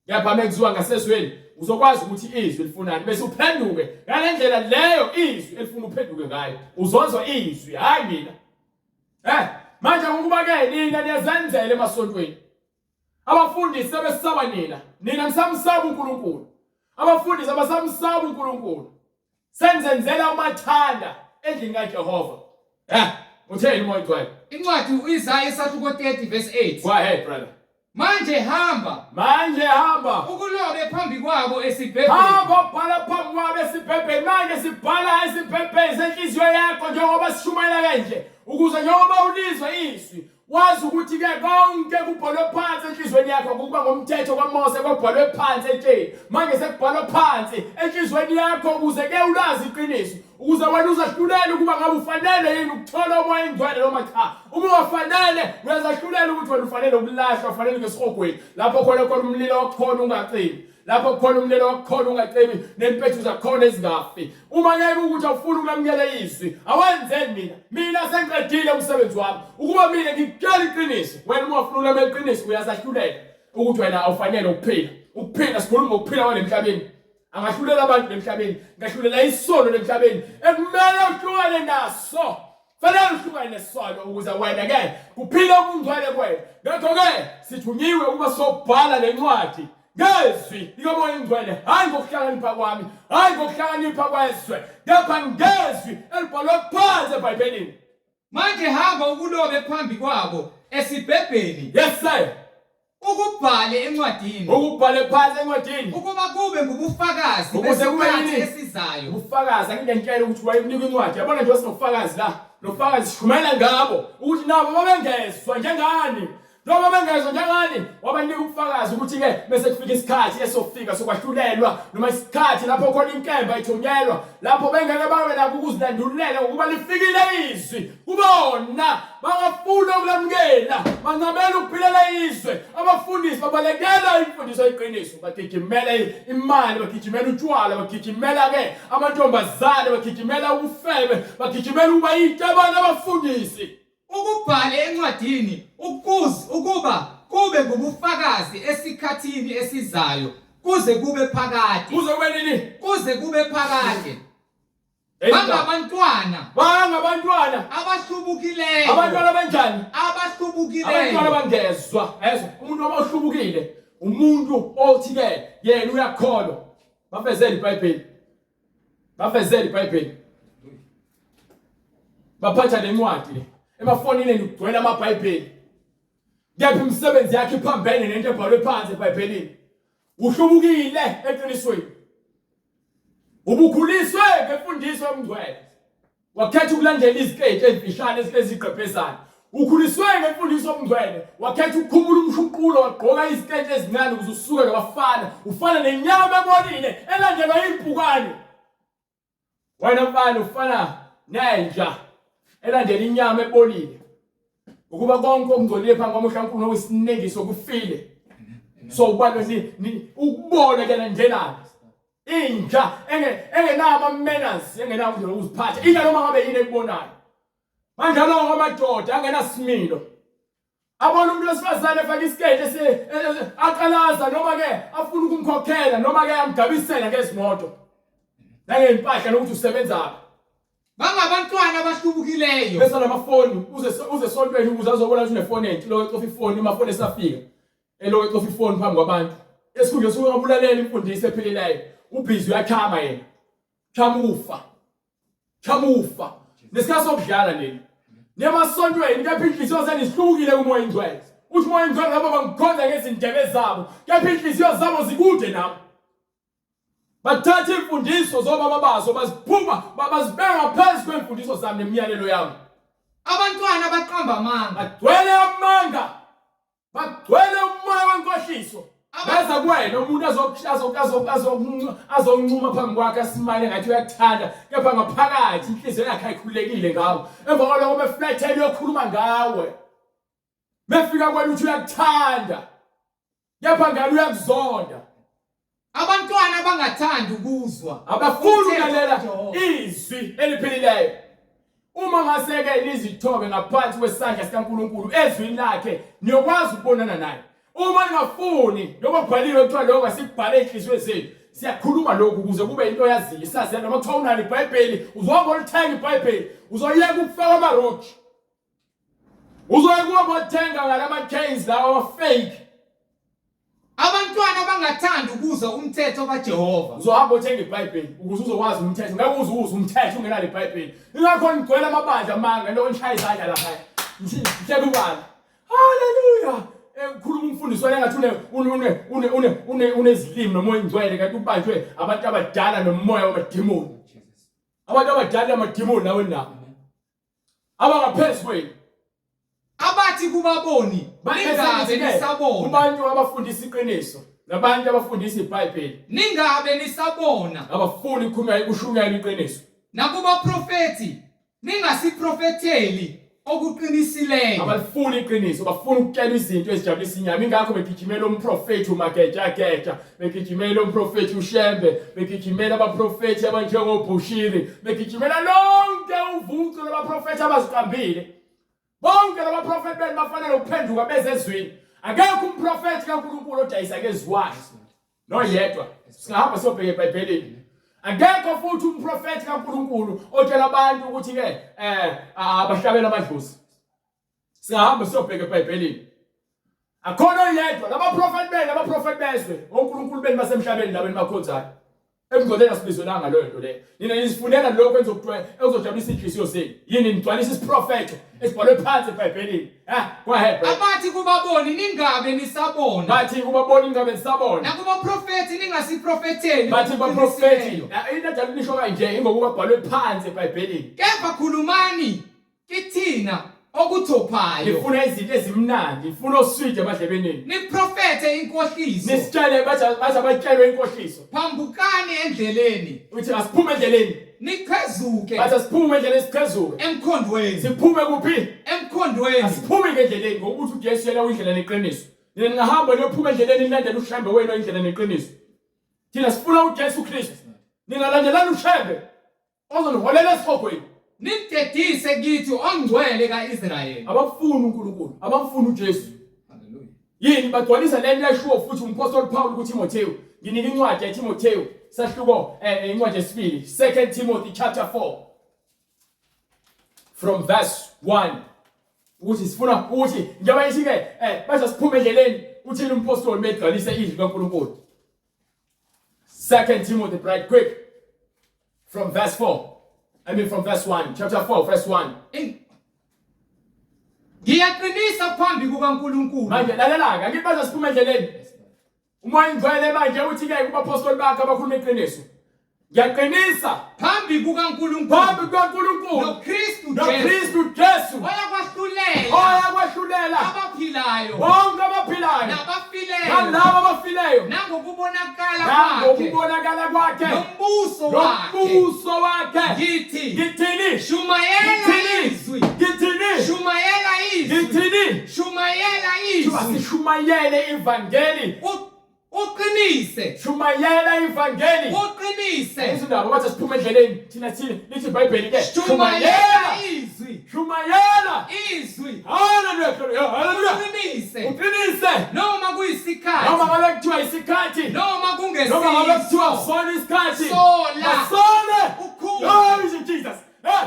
Kepha mekuziwa ngasezweni uzokwazi ukuthi izwi lifunani bese uphenduke ngale ndlela leyo izwi elifuna uphenduke ngayo. Uzozwa izwi, hayi mina. Manje ngokuba ke nina niyazenzela emasontweni. Abafundisi sebesaba nina. Nina nisamsaba uNkulunkulu. Abafundisi abasamsaba uNkulunkulu. Senzenzela umathanda endlini kaJehova. Utheni uMoya oNgcwele? Incwadi uIsaya isahluko 30 verse 8. Go ahead brother. Manje hamba. Manje hamba. Ukulobe phambi kwabo esibhebheni. Hamba bhala phambi kwabo esibhebheni. Manje sibhala esibhebheni senhliziyo yakho njengoba sishumayela kanje. Ukuze njengoba ulizwa izwi Wazi ukuthi ke konke kubhalwe phansi enhlizweni yakho ngokuba ngomthetho kaMose kwabhalwe phansi etsheni. Manje sekubhalwa phansi enhlizweni yakho ukuze ke ulazi iqiniso. Ukuze wena uzahlulele ukuba ngabe ufanele yini ukuthola uMoya oNgcwele noma cha. Uma ungafanele uyazahlulela ukuthi wena ufanele ukulahlwa, ufanele ngesihogweni lapho khona khona umlilo wakhona ungacimi. Lapho khona umlilo wakhona ungacimi nempethu zakhona ezingafi. Uma ngeke ukuthi awufuni ukulamukela izwi, awenzeni mina? Mina sengiqedile umsebenzi wami. Ukuba mina ngikutshela iqiniso, wena uma ufuna ukulamukela iqiniso uyazahlulela ukuthi wena awufanele ukuphila. Ukuphila sikhuluma ngokuphila kwalemhlabeni. Angahlulela abantu emhlabeni, ngahlulela isono lemhlabeni ekumele uhlukane naso. Fanele uhlukane nesono ukuze wena ke kuphile ubungcwele kwena. Ngakho ke sithunyiwe ukuba sobhala lencwadi ngezwi likaMoya oNgcwele, hhayi ngokuhlakanipha kwami, hhayi ngokuhlakanipha kwezwe, kepha ngezwi elibhalwe phansi eBhayibhelini. Manje hamba ukulobe phambi kwabo esibhebheni. Yes sir. Ukubhale encwadini. Ukubhale phansi encwadini. Ukuba kube ngubufakazi Ukuze kube besikhathi yini? esizayo. Ubufakazi angingentshela ukuthi wayekunika incwadi. Yabona nje sinobufakazi la. Nobufakazi sishumayela ngabo ukuthi nabo babengezwa njengani. Njengoba bengezwa njengani wabanika ubufakazi ukuthi-ke bese kufika isikhathi esofika sokwahlulelwa noma isikhathi lapho khona inkemba ithunyelwa lapho bengeke babe nakho ukuzilandulela ngokuba lifikile izwi kubona bangafuna ukulamukela bancamela ukuphilela izwe abafundisi babalekela imfundiso yeqiniso bagijimela imali bagijimela utshwala bagijimela-ke amantombazane bagijimela ubufebe bagijimela ukuba itabane abafundisi Ukubhale encwadini ukuz ukuba kube ngubufakazi esikhathini esizayo kuze kube phakade. Kuze kube nini? Kuze kube phakade. Bangabantwana. Bangabantwana abahlubukileyo. Abantwana abanjani? Abahlubukileyo. Abantwana abangezwa. Ezwa umuntu ohlubukile, umuntu othi ke yena uyakholwa. Bafezele iBhayibheli. Bafezele iBhayibheli. Baphatha lencwadi le. Emafonini kugcwele amaBhayibheli. Kepha imisebenzi yakhe iphambene nento ebhalwe phansi eBhayibhelini. Uhlubukile eqinisweni. Ubukhuliswe ngemfundiso yomngcwele. Wakhetha ukulandela iziketi ezifishane ezigqebhezana. Ukhuliswe ngemfundiso yomngcwele. Wakhetha ukukhumula umshuqulo wagqoka iziketi ezincane ukuze usuke nabafana. Ufana nenyama ebolile elandelwa impukane. Wena mfana ufana nenja elandela inyama ebolile. Ukuba konke okungcolile phambi kwamehlo kaNkulunkulu okuyisinengiso kufile. So ubalwe ni ukubona kuyalandelana. Inja engenawo ama-manners, engenawo indlela yokuziphatha, inja noma ngabe yini ekubonayo. Manjalo amadoda angenasimilo. Abona umuntu wesifazane efake isiketi aqalaza noma ke afuna ukumkhokhela noma ke amgabisela ngezimoto. Nangempahla nokuthi usebenzaphi. Bangabantwana abahlubukileyo. Bese namafoni uze uze sontweni ukuze azobona ukuthi unefoni entsha lo ecofa ifoni amafoni esafika. Elo ecofa ifoni phambi kwabantu. Esikhundleni sokubulalela imfundiso ephilileyo ubhizi uyachama yena. Chama ukufa. Chama ukufa. Nesikhathi sokudlala leli. Nemasontweni kepha inhliziyo zenu zihlukile kumoya ingcwele. Uthi umoya ingcwele labo bangikhonza ngezindebe zabo kepha inhliziyo zabo zikude nami. Bathatha imfundiso zobaba bazo baziphuma bazibeka phezu kwemfundiso zami nemiyalelo yami. Abantwana baqamba amanga. Bagcwele amanga. Bagcwele umoya wenkohliso. Beza kuwena umuntu azokuncuma phambi kwakhe asimale ngathi uyakuthanda kepha ngaphakathi inhliziyo yakhe ayikhululekile ngawe. Emva kwaloko beflethele uyokhuluma ngawe. Befika kwena uthi uyakuthanda. Kepha ngani uyakuzonda. Abantwana abangathandi ukuzwa. Abafuni ukulalela izwi eliphilileyo. Uma ngaseke nizithobe ngaphansi kwesandla sikaNkulunkulu ezwini lakhe niyokwazi ukubonana naye. Uma ningafuni noma kubhaliwe kuthiwa lokho asikubhale enhliziyweni zethu. Siyakhuluma lokhu ukuze kube into oyaziyo isazi noma kuthiwa unalo iBhayibheli uzohamba olithenga iBhayibheli uzoyeka ukufaka amaroji. Uzoye kuwabothenga ngalama chains lawa fake. Abantwana abangathandi ukuzwa umthetho kaJehova. Uzohamba othenga iBhayibheli ukuze uzokwazi umthetho. Ngeke uze uze umthetho ungenalo iBhayibheli. Ingakho nigcwele amabandla amanga lokho nishaya izandla lapha. Ngihleka ubala. Hallelujah. Ukhuluma umfundisi wena ngathi une une une une une unezilimi nomoya ingcwele kanti ubanjwe abantu abadala nomoya wamademoni. Abantu abadala amademoni lawo nawo. Abangaphezu kwenu. Abathi kubaboni ningabe nisabona. Kubantu abafundisa iqiniso nabantu abafundisa iBhayibheli. Ningabe nisabona. Abafuni ukukhuluma ukushunyayela iqiniso. Nakubaprofethi ningasiprofetheli okuqinisileyo. Abalifuni iqiniso, bafuna ukutshela izinto ezijabulisa inyama. Ingakho begijimela umprofethi uMagejageja, begijimela umprofethi uShembe, begijimela abaprofethi abanjengoBhushiri, begijimela lonke uvucu lwabaprofethi abaziqambile. Bonke labaprofethi benu bafanele ukuphenduka beze ezwini. Akekho umprofethi kaNkulunkulu odayisa ngezwi wakhe. Noyedwa. Singahamba siyobheka eBhayibhelini. Akekho futhi umprofethi kaNkulunkulu otshela abantu ukuthi ke abahlabela amadlozi. Singahamba siyobheka eBhayibhelini. Akhona oyedwa labaprofethi benu abaprofethi bezwe onkulunkulu benu basemhlabeni labo enibakhonzayo. Emngcweleni asibizwelanga leyo nto leyo. Nina nizifunela lokho enizokuthiwa ekuzojabulisa inhliziyo zenu. Yini nigcwalisa isiprofetho esibhalwe phansi eBhayibhelini. Ha, go ahead. Bro. Abathi kubaboni ningabe nisabona. Bathi kubaboni ningabe nisabona. Nakubaprofethi ningasiprofetheli. Bathi kubaprofethi. Into edala nisho kanje ingokuba kubhalwe phansi eBhayibhelini. Kepha khulumani Kithina okuthophayo. Nifuna izinto ezimnandi, nifuna oswidi emadlebeni enu. Niprofethe inkohliso. Nisitshele bathi bathi abatshelwe inkohliso. Phambukani endleleni. Uthi asiphume endleleni. Nichezuke. Bathi asiphume endleleni sichezuke. Emkhondweni. Siphume kuphi? Emkhondweni. Asiphume ngendleleni ngokuthi uJesu yena uyindlela neqiniso. Nina ningahamba niyophuma endleleni nilandele uShembe wenu indlela neqiniso. Thina sifuna uJesu Kristu. Ningalandelani uShembe. Ozoniholela esihogweni. Nimdedise kithi ongcwele kaIsrayeli. Abafuni uNkulunkulu, abamfuni uJesu. Haleluya. Yini bagcwalisa lento yashiwo futhi umpostoli Paul kuTimothewu. Nginika incwadi yaTimothewu, sahluko incwadi yesibili, 2 Timothy chapter 4 from verse 1. Ukuthi sifuna ukuthi njengoba ithi ke baze siphume endleleni uthini umpostoli megcwalisa izwi kaNkulunkulu. 2 Timothy bright quick from verse 4. I mean from verse 1, chapter 4 verse 1. Ngiyaqinisa phambi kukaNkulunkulu. Manje lalela-ke, angithi baze siphume endleleni. Umoya ingcwele manje uthi ke kubaphostoli bakhe abakhuluma iqiniso. Ngiyaqinisa phambi kukaNkulunkulu phambi kukaNkulunkulu noKristu Jesu noKristu Jesu oyakwahlulela oyakwahlulela abaphilayo bonke abaphilayo nabafileyo nalabo abafileyo nangokubonakala kwakhe nangokubonakala kwakhe nombuso wakhe nombuso wakhe. Ngithi ngithini? Shumayela Ngithini? izwi. Ngithini? Shumayela izwi. Ngithini? Shumayela izwi. Sishumayele ivangeli. Uqinise. Shumayela ivangeli. Uqinise. Izindaba bathi siphume endleleni thina thini lithi iBhayibheli ke. Shumayela izwi. Shumayela izwi. Hallelujah. Hallelujah. Uqinise. Uqinise. Noma kuyisikhathi. Noma ngabe kuthiwa isikhathi. Noma kungesiso. Noma ngabe kuthiwa sona isikhathi. Sola. Sole. Ukhulu. Glory to Jesus. Eh,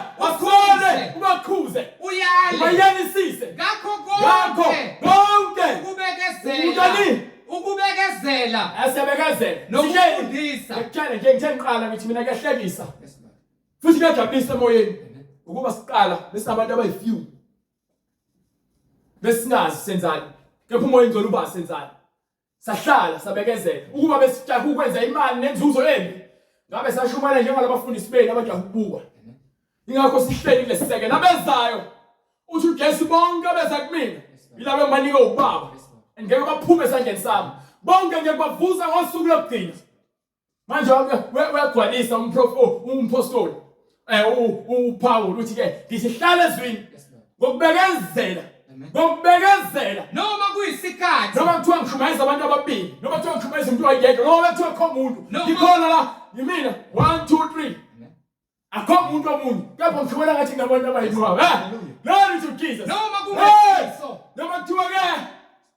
Bayenisise. Ngakho Ngakho konke konke ukubekezela. Ukutani? Ukubekezela Asiyabekezela. nokufundisa. Ngikutshele nje ngithe ngiqala ngithi mina kuyahlekisa. Yes, Lord. Futhi kuyajabulisa emoyeni ukuba siqala besinabantu abayi-few. Besingazi senzani. Kepha umoya ingcwele uba senzani. Sahlala sabekezela ukuba besijaha ukwenza imali nenzuzo embi. Ngabe sashumayela njengalabafundisi benu abajaha ukubukwa. Ingakho sihleli kulesisekelo abezayo. Uthi uJesu bonke abeza kumina yilabo engibanike ubaba. Ngeke baphume esandleni sami. Bonke ngiyakubavusa ngosuku lokugcina. Manje uyagcwalisa umpostoli uPaul uthi ke ngithi hlala ezwini ngokubekezela ngokubekezela noma kuyisikhathi noma kuthiwa ngishumayeza abantu ababili noma kuthiwa ngishumayeza umuntu oyedwa noma kuthiwa kho muntu ngikhona la yimina 1 2 3 Akho muntu omunye. Kepha ngishumela ngathi ngabantu abayinqwaba. Eh? Glory to Jesus. Noma kungesiso. Noma kuthiwa ke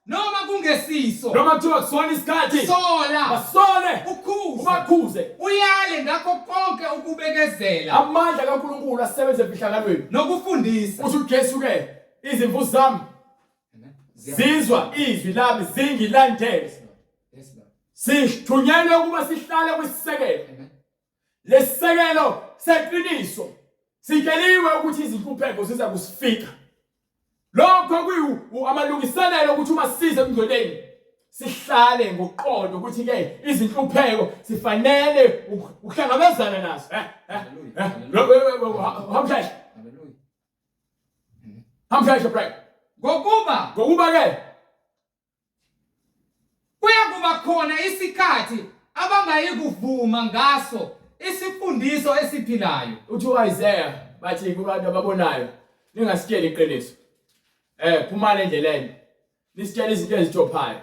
noma kungesiso. Noma kuthiwa kusona isikhathi. Sola. Basole. Ukhuze. Ubakhuze. Uyale ngakho konke ukubekezela. Amandla kaNkulunkulu asebenza emfihlakalweni. Nokufundisa. Uthi uJesu ke izimvu zami zizwa izwi lami zingilandele. Sithunyelwe ukuba sihlale kwisisekelo. Lesisekelo seqiniso sitsheliwe ukuthi izinhlupheko ziza kusifika. Lokho kuyu amalungiselelo ukuthi uma size emngcweleni sihlale ngokuqonda ukuthi ke izinhlupheko sifanele ukuhlangabezana nazo. Eh, eh, eh. Hamsheshe. Hamsheshe break. Ngokuba ngokuba ke Kuyakuba khona isikhathi abangayikuvuma ngaso isifundiso esiphilayo. Uthi u-Isaiah bathi kubantu ababonayo ningasitsheli iqiniso. Phumani endleleni. Nisitshela izinto ezithophayo.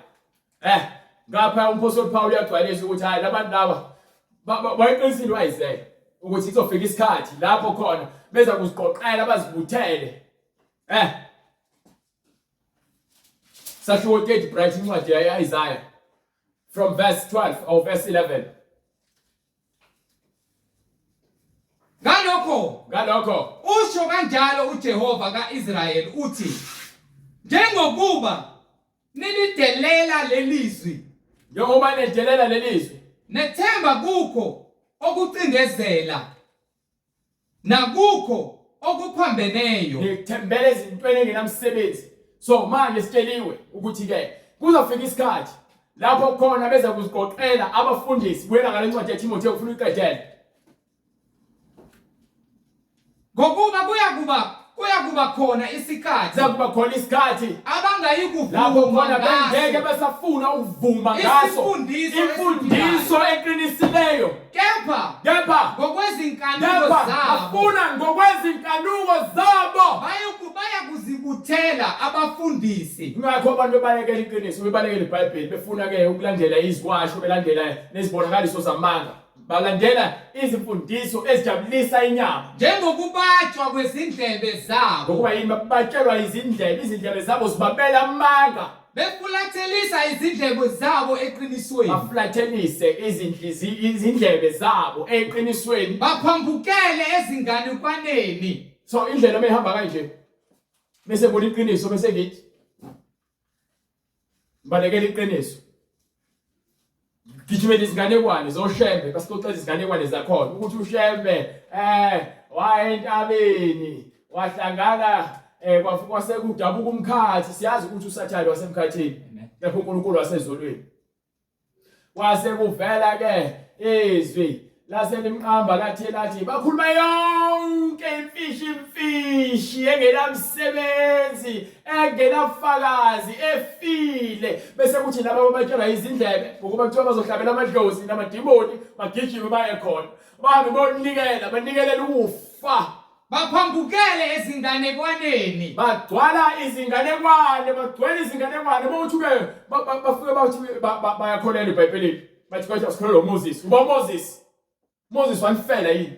Ngapha umpostoli Paul uyagcwalisa ukuthi hayi labantu laba wayeqinisile u-Isaiah ukuthi kuzofika isikhathi lapho khona beza kuziqoqela bazibuthele. Sahluko 30 bright incwadi ya-Isaiah from verse 12 or verse 11. Ngalokho ngalokho usho kanjalo uJehova kaIsrayeli uthi njengokuba nilidelela lelizwi njengoba nidelela lelizwi nethemba kukho okucindezela nakukho okuphambeneyo. Ngithembele ezintweni engenamsebenzi. So manje sitsheliwe ukuthi ke kuzofika isikhathi lapho khona beza kuzigoqela abafundisi buyela ngale ncwadi yaTimotheo ufuna uyiqedele. Ngokuba kuyakuba khona isikhathi kuyakuba khona isikhathi abangayikuvuma lapho khona bengeke besafuna ukuvuma ngaso imfundiso eqinisileyo kepha kepha ngokwezinkanuko zabo bafuna ngokwezinkanuko zabo bayakuzibuthela abafundisi. Ingakho abantu bebalekela iqiniso bebalekela iBhayibheli befuna ke ukulandela iziwasho belandela nezibonakaliso zamanga balandela izimfundiso ezijabulisa inyama njengokubatshwa kwezindlebe zabo ngokuba yini batshelwa izindlebe izindlebe zabo zibabela amanga Befulathelisa izindlebe zabo eqinisweni. Bafulathelise izindlebe zabo eqinisweni. Baphambukele ezinganekwaneni. So indlela mehamba kanje bese bona iqiniso bese ngithi balekela iqiniso gijimela izinganekwane zoshembe basixoxela izinganekwane zakhona ukuthi ushembe eh waye entabeni wahlangana eh kwase kudabuka umkhathi siyazi ukuthi usathane wasemkhathini kepha uNkulunkulu wasezulwini kwase kuvela ke izwi lase limqamba lathi lathi bakhuluma yonke imfishi imfishi engenamsebenzi engenafakazi efile bese kuthi laba abatshelwa izindlebe ngokuba kuthiwa bazohlabela amadlozi namadimoni bagijime baye khona bahambe bonikela banikelela ukufa Baphambukele ezinganekwaneni. Bagcwala izinganekwane, bagcwele izinganekwane. Bawuthi-ke bafike bathi bayakholelwa eBhayibhelini. Bathi kodwa sikholelwa uMoses. Uba uMoses. UMoses wanifela yini?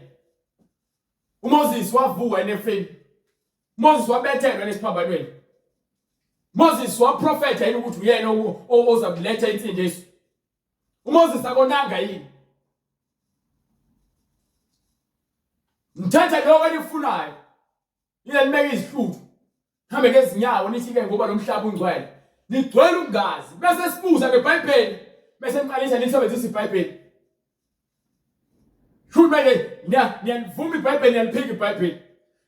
UMoses wavuka enefeni. Moses wabethelwa nesiphambanweni. Moses waprofetha yini ukuthi uyena oza kuletha insindiso? UMoses akonanga yini? Ngithatha lokho enifunayo. Nile nibeke izihluthu. Hambe ngezinyawo nithi ke ngoba lo mhlaba ungcwele. Nigcwele ukungazi. Bese sibuza ngeBhayibheli. Bese niqalisa nisebenzisa iBhayibheli. Shuthi manje niyalivuma iBhayibheli niyaliphika iBhayibheli.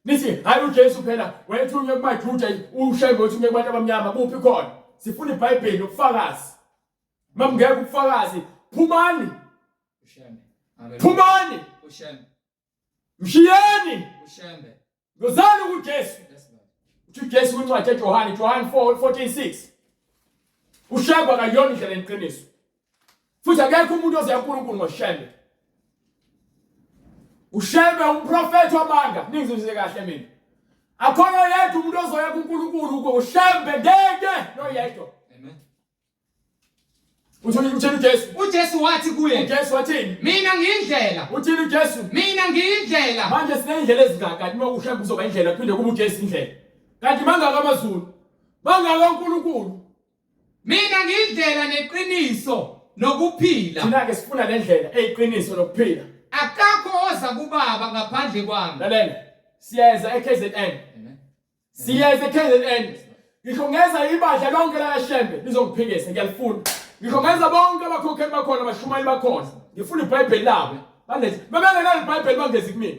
Nithi hayi uJesu phela wayethunywe kumaJuda uShembe wethunywe kubantu abamnyama kuphi khona? Sifuna iBhayibheli nobufakazi. Mamngeke ubufakazi phumani. Ushembe. Phumani. Ushembe. Mshiyeni. Ushembe. Ngozani kuJesu. Uthi uJesu kwincwadi yaJohane, Johane 4:14:6. Ushembe akayona indlela neqiniso. Futhi akekho umuntu ozoya kuNkulunkulu ngoShembe. Ushembe umprofethi wamanga, ningizwise kahle mina. Akhona yedwa umuntu ozoya kuNkulunkulu ngoShembe ngeke noyedwa. Amen. Uthini uthini uJesu? UJesu wathi kuye, uJesu wathini? Mina ngiyindlela. Uthini uJesu? Mina ngiyindlela. Manje sinendlela ezingaka kanti uma uShembe uzoba indlela kuphinde kube uJesu indlela. Kanti mangaka amaZulu? Mangaka uNkulunkulu? Mina ngiyindlela neqiniso nokuphila. Thina ke sifuna le ndlela eyiqiniso nokuphila. Akakho oza kubaba ngaphandle kwami. Lalela. Siyeza eKZN. Siyeza eKZN. Ngisho ngeza ibandla lonke lakaShembe lizongiphikisa ngiyalifuna. Ngisho ngeza bonke abakhokheli bakhona abashumayeli bakhona. Ngifuna iBhayibheli labo. Banezi. Babengenalo iBhayibheli bangezi kumina.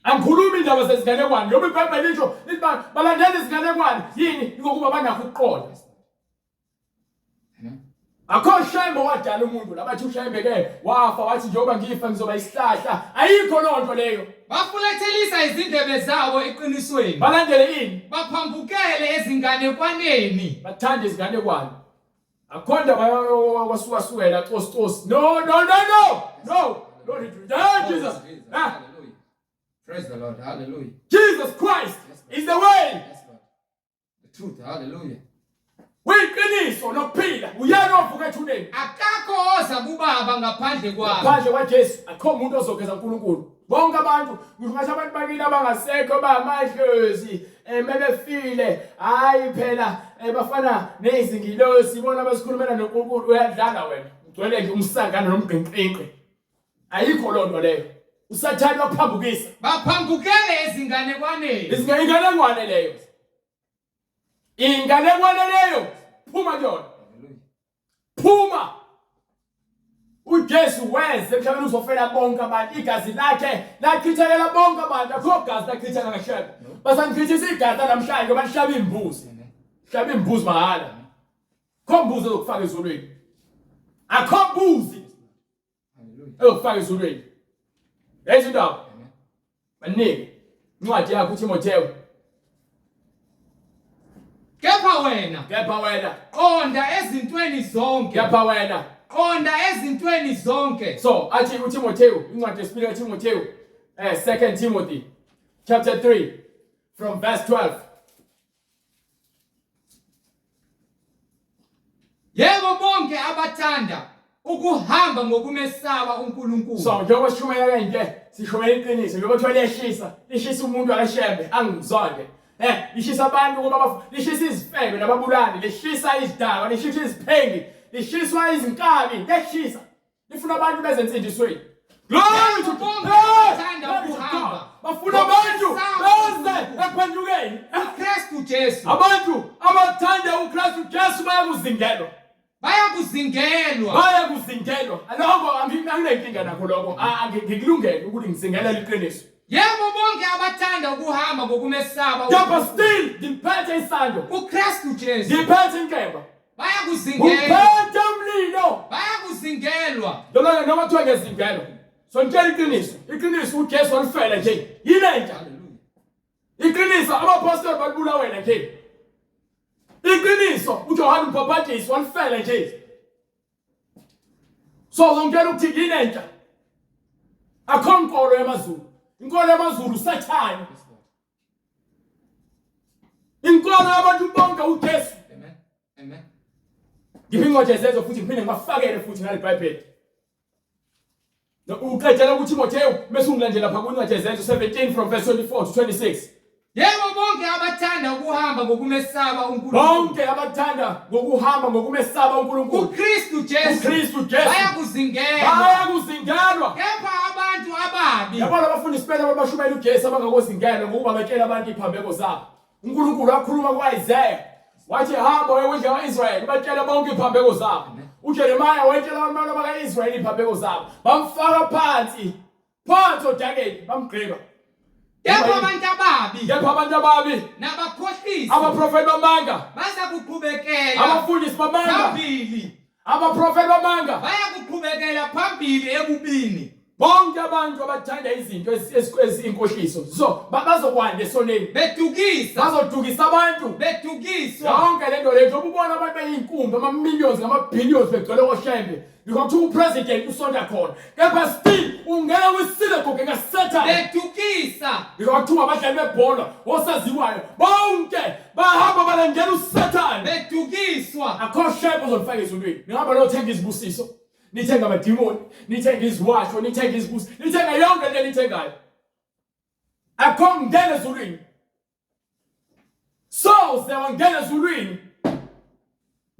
Angikhulumi indaba zezinganekwane. Njengoba iBhayibheli lisho lithi balandela izinganekwane yini ngokuba banakho ukuqonda. Akho Shembe wadala umuntu labathi uShembe ke wafa wathi njengoba ngifa ngizoba isihlahla ayikho loo nto leyo Bafulathelisa izindebe zabo eqinisweni. Balandele ini? Baphambukele ezinganekwaneni. Bathanda izinganekwane. Akho ndaba kwasuka-sukela cosi cosi. No no no no. No. Lord Jesus. Ah. Praise the Lord. Hallelujah. Jesus Christ is the way. Yes, Lord. The truth. Hallelujah. Uyiqiniso nokuphila. Uyena ovuka ethuneni. Akakho oza kubaba ngaphandle kwami. Ngaphandle kwaJesu akho umuntu ozogeza uNkulunkulu. Bonke abantu ngisho ngathi abantu bakini abangasekho bamadlozi eh mebefile hayi phela eh, bafana nezingilosi bona abasikhulumela noNkulunkulu uyadlala wena. Ugcwele nje umsangano nomgqinqinqi. Ayikho loo nto leyo. USathane waphambukisa. Baphambukele ezinganekwaneni. Izinganekwane leyo. Inganekwane leyo. Phuma kuyona. Phuma. uJesu weze emhlabeni uzofela bonke abantu igazi lakhe lachithekela bonke abantu akho gazi lachitheka ngashebe basangichithisa igazi namhlanje ngoba lihlaba imbuzi hlaba imbuzi mahhala kho mbuzi ezokufaka ezulwini akho mbuzi eyokufaka ezulwini yayizo indaba baningi incwadi yakho uTimotheo Kepha wena kepha wena qonda ezintweni zonke kepha wena qonda ezintweni zonke so athi uTimotheo incwadi yesibili kaTimotheo eh 2 Timothy chapter 3 from verse 12 Yebo bonke abathanda ukuhamba ngokumesaba uNkulunkulu. So njengoba sishumayela kanje sishumayela iqiniso njengoba kuthiwa liyashisa lishisa umuntu akashembe angizonde eh lishisa abantu ukuba lishisa izifebe nababulali lishisa izidakwa lishisa iziphengi lishiswa izinkabi liyashisa Lifuna abantu beze ensindisweni. Glory to God. Bafuna abantu beze ekuphendukeni. uKristu Jesu. Abantu abathanda uKristu Jesu bayakuzingelwa. Bayakuzingelwa. Bayakuzingelwa. Lokho anginankinga nakho lokho. Ngikulungele ukuthi ngizingelele iqiniso. Yebo bonke abathanda ukuhamba ngokumesaba Kepha still ngiphethe isando. uKristu Jesu. Ngiphethe inkemba. Bayakuzingelwa. Uphethe umlilo. Bayakuzingelwa. Lona noma kuthiwa ngezingelwa. So ngitshela iqiniso. Iqiniso uJesu walifela nje. Yini entsha? Iqiniso abapostoli balibulawela nje. Iqiniso uJohane umbhaphatisi walifela nje. So uzongitshela ukuthi yini entsha? Akho nkolo yamaZulu. Inkolo yamaZulu uSathane. Inkolo yabantu bonke uJesu. Amen. Amen. Ngiphi incwadi yezenzo futhi ngiphinde ngibafakele futhi ngale Bhayibheli. Uqedela kuTimotheo bese ungilandela lapha kwincwadi yezenzo 17 from verse 24 to 26. Yebo bonke abathanda ukuhamba ngokumesaba uNkulunkulu. Bonke abathanda ngokuhamba ngokumesaba uNkulunkulu. UKristu Jesu. UKristu Jesu. Bayakuzingelwa. Bayakuzingelwa. Kepha abantu ababi. Yabona abafundisi bena abashumayela uJesu abangakozingelwa ngokuba betshela abantu iphambeko zabo. uNkulunkulu wakhuluma ku-Isaya wathi hamba uye kwindlu yakwa-Israyeli ubatshele bonke iy'phambeko zabo. UJeremiya wayetshela abantu baka-Israyeli iy'phambeko zabo, bamfaka phansi phansi odakeni bamgqiba. Kepha abantu ababi, kepha abantu ababi nabakhohlisi, abaprofeti bamanga baza kuqhubekela abafundisi bamanga phambili, abaprofeti bamanga baya kuqhubekela phambili ebubini. Bonke abantu abathanda izinto eziyinkohliso so bazokwanda esoneni, bedukisa, bazodukisa abantu, bedukiswa yonke le nto le. Njengoba ubona abantu beyinkumbi, ama-millions ngama-billions begcwele koShembe, ngikho kuthiwa upresident usonta khona, kepha still ungena kwisinagoge kaSathane, bedukisa. Ngikho kuthiwa abadlali bebhola osaziwayo bonke bahamba balandela uSathane, bedukiswa. Akho Shembe ozolifaka ezulwini. Nihamba niyothenga izibusiso, nithenga amadimoni, nithenga iziwasho, nithenga izibusiso, nithenga yonke into enithengayo, akho ngena ezulwini. Soze wangena ezulwini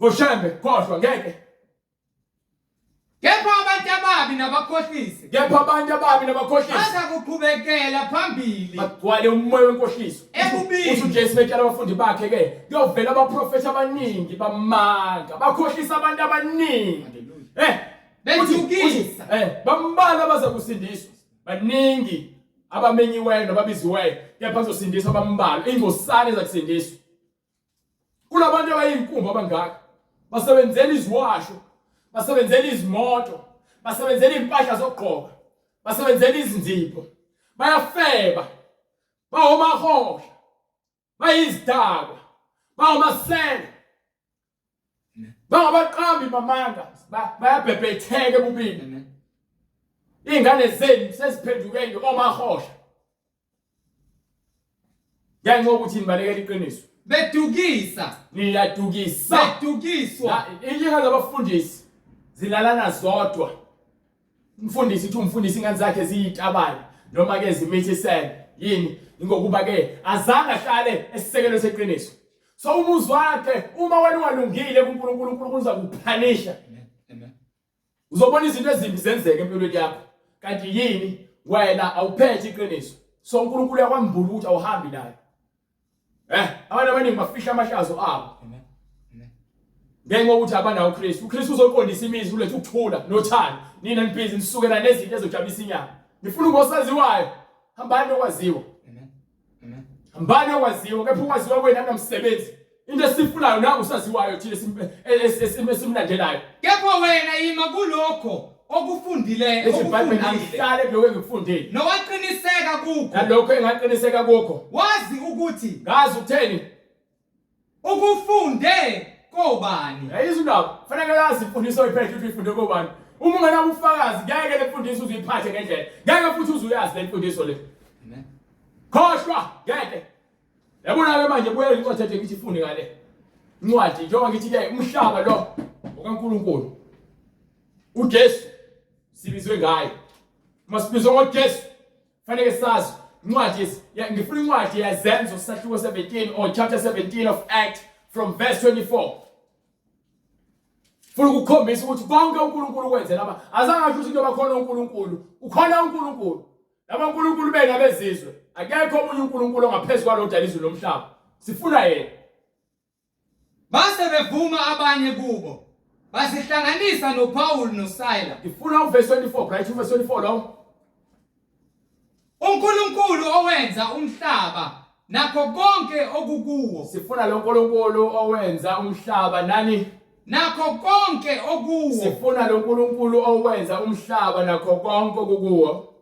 ngoShembe, khohlwa, ngeke. Kepha abantu ababi nabakhohlisi, kepha abantu ababi nabakhohlisi baza kuqhubekela phambili, bagcwale umoya wenkohliso ebubini. Uthi uJesu betshela abafundi bakhe ke, kuyovela abaprofethi abaningi bamanga, bakhohlisa abantu abaningi. Bedukisa. Bambalwa abaza kusindiswa, baningi abamenyiweyo nababiziweyo, kepha kuzosindiswa abambalwa, ingcosana ezakusindiswa. Kulabantu abayinkumbi abangaka basebenzela iziwasho, basebenzela izimoto, basebenzela impahla zokugqoka, basebenzela izinzipho, bayafeba, bawomahosha, bayizidakwa, bawomasela, bangabaqambi bamanga, bayabhebhetheka ebubini. Iy'ngane zenu seziphenduke nje omahosha ngenxa yokuthi nibalekela iqiniso. Bedukisa, niyadukisa, bedukiswa. Inkinga zabafundisi zilalana zodwa. Umfundisi uthi umfundisi ingane zakhe ziyitabane noma ke zimithisene yini, ingokuba ke azange ahlale esisekelo seqiniso. So umuzi wakhe uma wena ungalungile kuNkulunkulu, uNkulunkulu uzakuphanisha. Amen. Uzobona izinto ezimbi zenzeka empilweni yakho, kanti yini wena awuphethe iqiniso. So uNkulunkulu uyakwambula ukuthi awuhambi naye. Abantu abaningi bafihla amahlazo abo. Amen. Amen. Ngenxa yokuthi abanawo uKristu. uKristu uzoqondisa imizi, ulethe ukuthula nothando. Nina nibhizi nisukela nezinto ezojabulisa inyama. Nifuna ngosaziwayo. Hambani nokwaziwa. Amen. Amen. Hambani nokwaziwa, kepha ukwaziwa kwenu akunamsebenzi. Into esifunayo nangu usaziwayo thina esimlandelayo. Kepha wena yima kulokho okufundile, Lithi iBhayibheli, okufundile. angihlale kulokho engikufundile. Nowaqiniseka kukho. Nalokho engaqiniseka kukho. Wazi ukuthi Ngazi ukutheni? Ukufunde kobani? Yayizwa indaba. Kufanele yazi imfundiso oyiphethe ukuthi uyifunde kobani. Uma ungenabo ubufakazi ngeke le mfundiso uzuyiphathe ngendlela. Ngeke futhi uzuyazi le mfundiso le. Amen. Khohlwa ngeke. Yabona ke manje buyela incwadi ethe ngithi ifunde ngale. Incwadi njengoba ngithi ke umhlaba lo okaNkulunkulu. uJesu sibizwe ngaye. Uma sibizwe ngoJesu fanele sazi incwadi, ngifuna incwadi yeZenzo sahluko 17 or chapter 17 of Act from verse 24. Funa ukukhombisa ukuthi konke uNkulunkulu ukwenze lapha. Azange asho ukuthi kuyoba khona uNkulunkulu. Ukhona uNkulunkulu. Laba uNkulunkulu bena bezizwe. Akekho omunye uNkulunkulu ongaphezulu kwalo odala izulu nomhlaba. Sifuna yena. Base bevuma abanye kubo, bazihlanganisa noPawulu noSila. Ngifuna uverse 24, right? Uverse 24 lowo. uNkulunkulu owenza umhlaba nakho konke okukuwo. Sifuna lo Nkulunkulu owenza umhlaba nani? Nakho konke okuwo. Sifuna lo Nkulunkulu owenza umhlaba nakho konke okukuwo.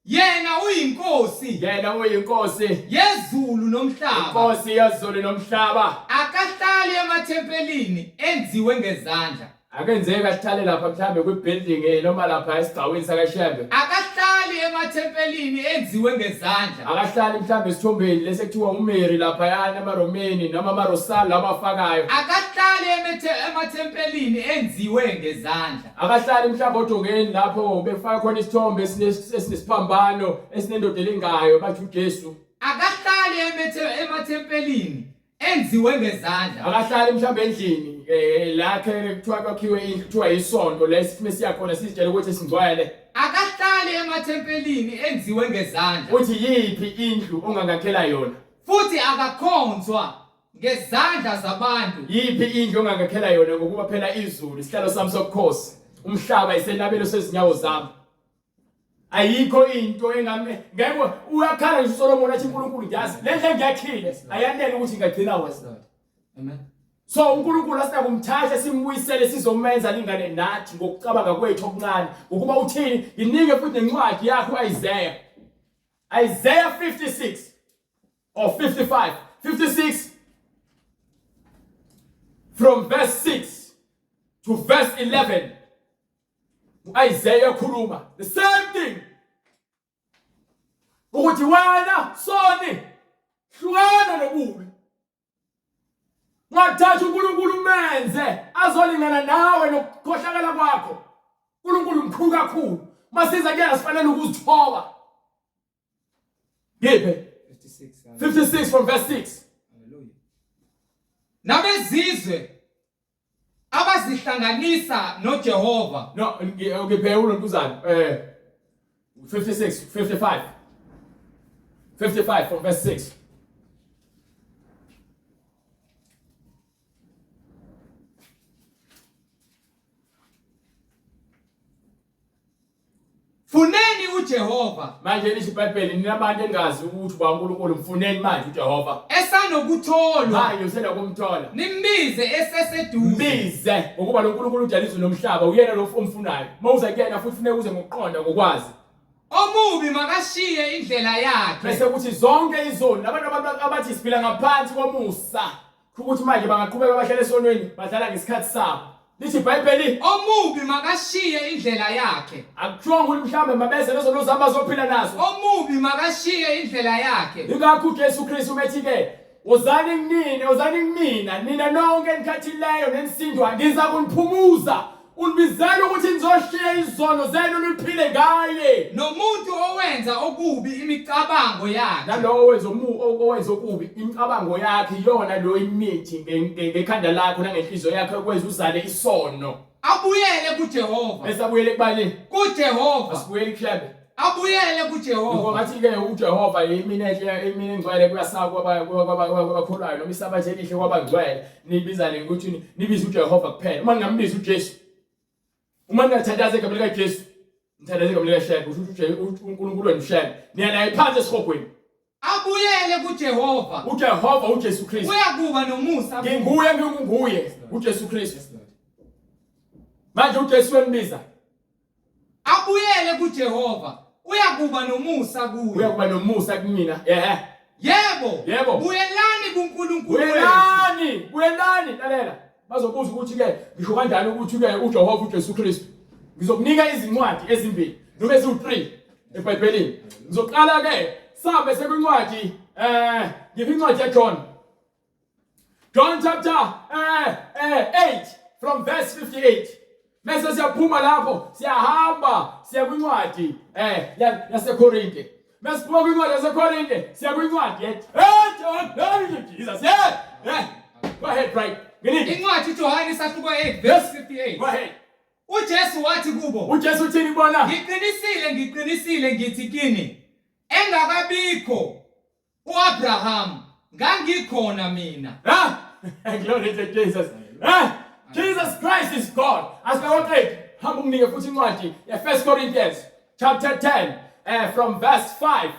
Yena uyinkosi. Yena uyinkosi yezulu nomhlaba. Inkosi yezulu nomhlaba. Akahlali emathempelini enziwe ngezandla. Akenzeki ahlale lapha mhlambe kwibuilding noma lapha esigcawini sakaShembe. Akahlali emathempelini enziwe ngezandla. Akahlali mhlambe esithombeni lesi ekuthiwa uMary lapha yana emaRomeni noma amaRosali labafakayo. Akahlali emathempelini enziwe ngezandla. Akahlali mhlawumbe odongeni lapho befaka khona isithombe esinesiphambano esinendoda elingayo bathi uJesu. Akahlali emathempelini enziwe ngezandla. Akahlali mhlawumbe endlini lakhe kuthiwa kwakhiwe indlu kuthiwa isonto la esithi siya khona sizitshela ukuthi singcwele. Akahlali emathempelini enziwe ngezandla. Uthi yiphi indlu ongangakhela yona? Futhi akakhonzwa ngezandla zabantu. Yiphi indlu ongangakhela yona ngokuba phela izulu isihlalo sami sobukhosi, umhlaba isenabelo sezinyawo zami. Ayikho into engame ngeke uyakhala nje uSolomon athi uNkulunkulu ngiyazi le ndlu engiyakhile ayanele ukuthi ingagcina wena. Amen. So uNkulunkulu asinakumthatha simbuyisele sizomenza lingane nathi ngokucabanga kwethu okuncane ngokuba uthini nginike futhi nencwadi yakho uIsaiah Isaiah 56 or 55 56 from verse 6 to verse 11 uIsaiah ukhuluma the same thing ukuthi wena soni hlukana nobubi Ungathatha uNkulunkulu umenze azolingana nawe nokukhohlakala kwakho. uNkulunkulu mkhulu kakhulu. Masiza kuyena sifanele ukuzithoba. Ngiphe 56. 56 from verse 6. Hallelujah. Nabezizwe abazihlanganisa noJehova. No, ngiphe ulontuzana. 56 55. 55 from verse 6. Funeni uJehova. Manje lisho iBhayibheli nina abantu engazi ukuthi uba uNkulunkulu mfuneni manje uJehova. Esanokutholwa. Manje usenokumthola. Nimbize eseseduze. Mbize ngokuba lo nkulunkulu udala izulu nomhlaba uyena lo omfunayo. Uma uza kuyena futhi funeka uze ngokuqonda ngokwazi. Omubi makashiye indlela yakhe. Bese kuthi zonke izoni abantu abathi siphila ngaphansi komusa ukuthi manje bangaqhubeka bahlale esonweni badlala ngesikhathi sabo. Lithi iBhayibheli omubi makashiye indlela yakhe. Akuthiwa ukuthi mhlawumbe mabeze lezo zabo bazophila nazo. Omubi makashiye indlela yakhe. Ingakho uJesu Kristu methi ke wozani kumina, wozani kumina nina nonke enikhathileyo nenisindwa ngiza kuniphumuza. Unibizela ukuthi nizoshiya izono zenu niphile ngaye. Nomuntu owenza okubi imicabango yakhe. Nalowo owenza owenza okubi imicabango yakhe iyona lo imithi ngekhanda lakho nangenhliziyo yakhe okwenza uzale isono. Abuyele kuJehova. Bese abuyele kubani? KuJehova. Asibuyele kuShembe. Abuyele kuJehova. Ngathi ke uJehova imini enhle imini engcwele kuyasaba kwabakholwayo noma isabatha elihle kwabangcwele. Nibizane ukuthi nibize uJehova kuphela. Uma ningambizi uJesu. Uma ningathandaza egameni likaJesu, nithandaza egameni likaShembe, usho ukuthi uNkulunkulu wenu uShembe. Niya naye phansi esihogweni. Abuyele kuJehova. UJehova uJesu Kristu. Uyakuba nomusa. Nginguye nginguye uJesu Kristu. Manje uJesu wembiza. Abuyele kuJehova, uyakuba nomusa kuye. Uyakuba nomusa kumina. Ehe. Yebo. Yebo. Buyelani kuNkulunkulu wethu. Buyelani, buyelani, lalela. Bazobuza ukuthi ke ngisho kanjani ukuthi ke uJehova uJesu Kristu. Ngizokunika izincwadi ezimbili noma eziwu-3 eBhayibhelini. Ngizoqala ke sabe sekwincwadi ngiphi incwadi yaJohn. John chapter 8 from verse 58. Mese siyaphuma lapho siyahamba siya kwincwadi yaseKorinte. Mese siphuma kwincwadi yaseKorinte siya kwincwadi ye Hey Jesus. Yeah. Yeah. Go ahead, right. Nginike. Incwadi Johane isahluko 8 verse 58. Go ahead. UJesu wathi kubo, uJesu uthini kubona? Ngiqinisile, ngiqinisile ngithi kini, engakabikho uAbraham ngangikhona mina. Ha? Glory to Jesus. Ha? Jesus Christ is God. Asikawaqedi. Hamba unginike futhi incwadi ye-1 Corinthians chapter 10 from verse 5.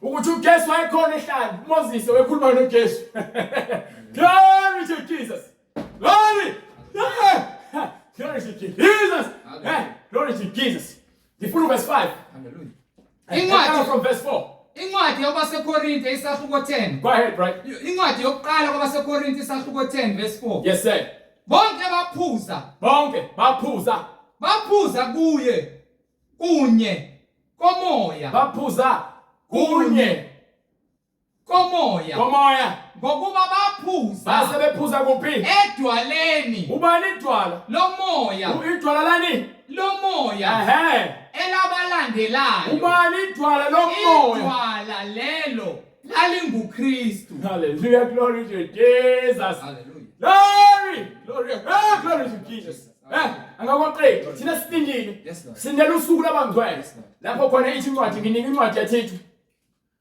Ukuthi uJesu wayekhona ehlane, uMoses wayekhuluma noJesu. Glory to Jesus. Glory. Glory to Jesus. Glory to Jesus. Ngifuna verse 5. Hallelujah. Incwadi from verse 4. Incwadi yabaseKorinte isahluko 10. Go ahead, right. Incwadi yokuqala kwabaseKorinte isahluko 10 verse 4. Yes sir. Bonke baphuza. Bonke baphuza. Baphuza kuye kunye komoya. Baphuza kunye komoya. Komoya. Ngokuba baphuza. Base bephuza kuphi? Edwaleni. Ubani idwala? Lomoya. Idwala lani? Lomoya. Ehhe. Elabalandelayo. Ubani idwala lomoya? Idwala lelo lalinguKristu. Hallelujah, glory to Jesus. Hallelujah. Glory, glory, ah, glory to Jesus. Angakwaqedi thina silindile. Yes, Lord. Silindele usuku labangcwele. Yes, Lord. Lapho khona ithi incwadi nginika incwadi yaThithu.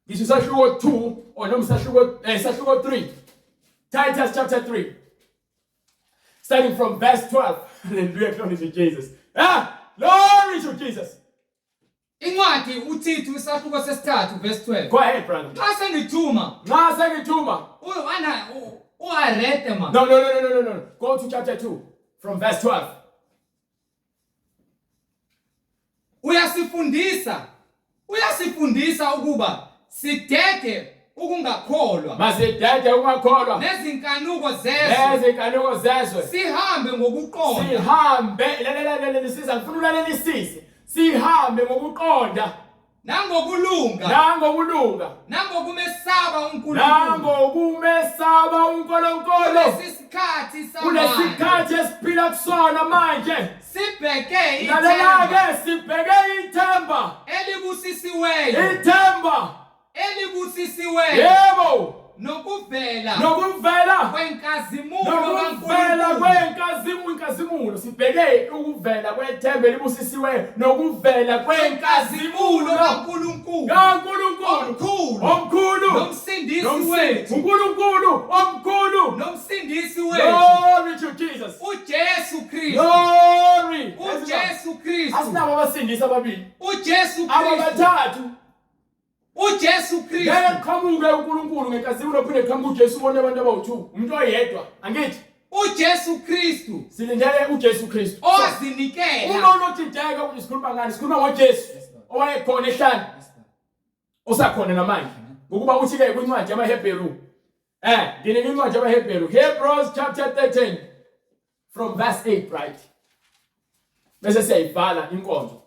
Ngisho isahluko 2 or noma isahluko isahluko 3. Titus chapter 3. Starting from verse 12. Hallelujah, glory to Jesus. Ah, glory to Jesus. Incwadi uThithu isahluko sesithathu verse 12. Go ahead, brother. Xa sengithuma Nxa sengithuma. Ana uArete ma. No, no, no, no, no, no, no. Go to chapter 2 from verse 12. Uyasifundisa uyasifundisa ukuba sidede ukungakholwa Masidede ukungakholwa nezinkanuko zezwe nezinkanuko zezwe. sihambe ngokuqonda Sihambe lalela lalelisisa ngifuna ulalelisise. Sihambe ngokuqonda nangokulunga nangokulunga nangokumesaba uNkulunkulu nangokumesaba uNkulunkulu kulesi sikhathi samanje kulesikhathi esiphila kusona manje sibheke ithemba lalela-ke sibheke ithemba elibusisiweyo ithemba elibusisiweyo yebo nokuvela nokuvela kwenkazimulo nokuvela kaNkulunkulu kwenkazimulo inkazimulo sibheke ukuvela kwethemba elibusisiweyo nokuvela kwenkazimulo kwenkazimulo kaNkulunkulu kaNkulunkulu omkhulu omkhulu nomsindisi Nomsi- wethu uNkulunkulu omkhulu nomsindisi wethu glory to Jesus uJesu Kristu glory uJesu Kristu asinabo abasindisi ababili uJesu Kristu ababathathu uJesu ngeke Kristu kuqhamuke uNkulunkulu ngenkazimulo phinde kuqhamuke uJesu ubone abantu abawu-2 umuntu oyedwa angithi uJesu Kristu silindele uJesu Kristu owazinikela uma unodideka ukuthi sikhuluma ngani sikhuluma ngoJesu owayekhona ehlane osakhona namanje ngokuba uthi-ke kwincwadi yamaHebheru nginike incwadi yamaHebheru Hebrews chapter 13 from verse 8 right bese siyayivala inkonzo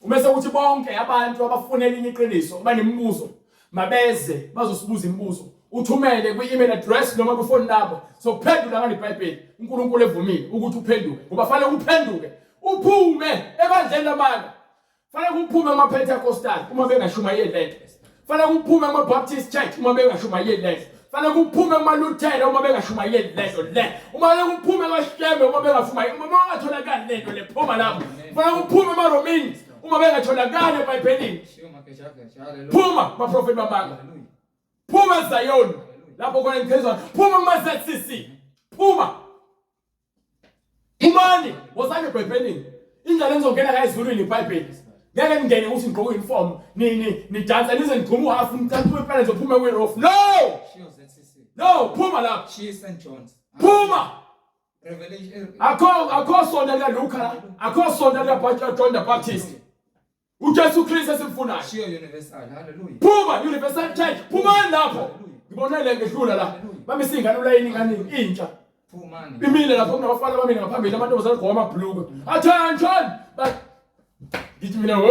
umese ukuthi bonke abantu abafuna elinye iqiniso abanemibuzo mabeze bazosibuza imibuzo uthumele kwi-email address noma kwi-phone number sokuphendula ngale Bhayibheli uNkulunkulu evumile ukuthi uphenduke ngoba fanele uphenduke uphume ebandleni lamanga Fanele kuphume kuma-Pentecostal uma bengashumayeli lento. Fanele kuphume kuma-Baptist Church uma bengashumayeli lento. Fanele kuphume kuma-Lutheran uma bengashumayeli lento le. Uma fanele kuphume kwaShembe uma bengashumayeli uma bengatholakali lento le phuma lapho. Fanele kuphume kuma-Romini uma bengatholakali eBhayibhelini. Phuma baprofeti bamanga. Phuma eZayoni lapho khona ngiphezulu. Phuma kuma-ZCC. Phuma. Phumani, wozani ebhayibhelini. Indlela enizongena ngayo ezulwini iBhayibheli. Ngeke ningene ukuthi nigqoke uniform, ni ni nidansa nize nigqume uhafu nicantuke impela nizophume kwi-roof. No! Shiyo ZCC. No, phuma lapho. Shiyo St John's. Phuma! Revelation. Akho akho sonto lika Luka la. Akho sonto lika John the Baptist. uJesu Kristu esimfunayo. Shiyo Universal. Hallelujah. Phuma Universal Church, phumani lapho. Ngibona le ngedlula la. Bamisa ingane ulayini ingane intsha. Phumani. Imile lapho kunabafana abamile ngaphambili amantombazane agqoka amabhulukwe. Attention! But ngithi mina wo.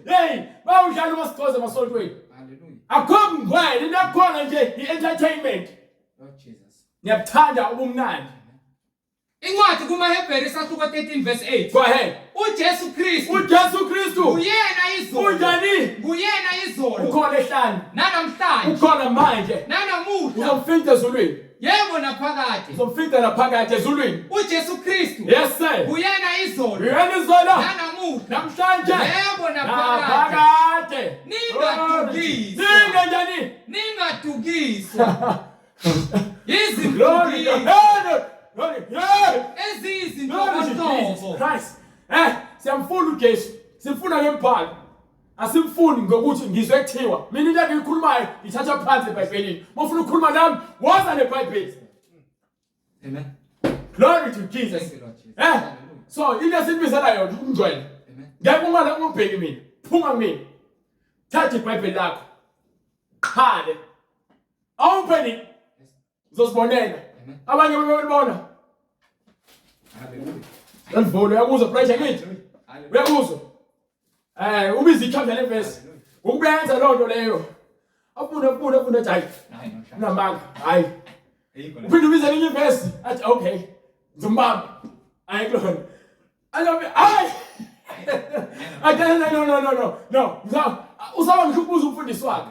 Hey, bawudlala uma sigcoze emasontweni. Hallelujah. Akho ngcwele into ekhona nje i-entertainment. Lord Jesus. Ngiyabuthanda ubumnandi. Incwadi kumaHebheru isahluko 13 verse 8. Go ahead. uJesu Kristu uJesu Kristu uyena izolo. Unjani? Nguyena izolo. Ukhona ehlane. Nanamhlanje. Ukhona manje. Nanamuhla. Uzomfica ezulwini. Yebo naphakade. Uzomfica naphakade ezulwini. uJesu Kristu. Yes sir. Uyena izolo. Uyena izolo. Nanamuhla. Namhlanje. Yebo naphakade. Naphakade. Ningadukiswa. Ninganjani? Ningadukiswa. Glory to Izinto God. Glory. Yeah. eziyizinhlobo. Christ. Siyamfuna uJesu. Simfuna ngembhalo. Asimfuni ngokuthi ngizwe kuthiwa. Mina into engiyikhulumayo ngithatha phansi eBhayibhelini. Uma ufuna ukukhuluma nami, woza neBhayibheli. Amen. Glory to Jesus. Thank you, Lord Jesus. Hallelujah. So into esibizela yona ukungcwele. Amen. Ngeke ungale ungibheki mina. Phuma kumina. Thatha iBhayibheli lakho. Qhale. Open it. Uzosibonela. Amen. Abanye bebebona. Hallelujah. Lelivolo uyakuzwa pressure ngithi. Hallelujah. Uyakuzwa. Ubiza ichapter leverse. Ukubenza loo nto leyo. Afuna afuna afuna athi hayi. Hayi namhlanje. Unamanga. Hayi. Ayikho le. Uphinde ubize elinye ivesi athi okay. Ngizombamba. Hayi kulona. Azobe hayi. Athi no no no no no. Usaba ngisho ukubuza umfundisi wakhe.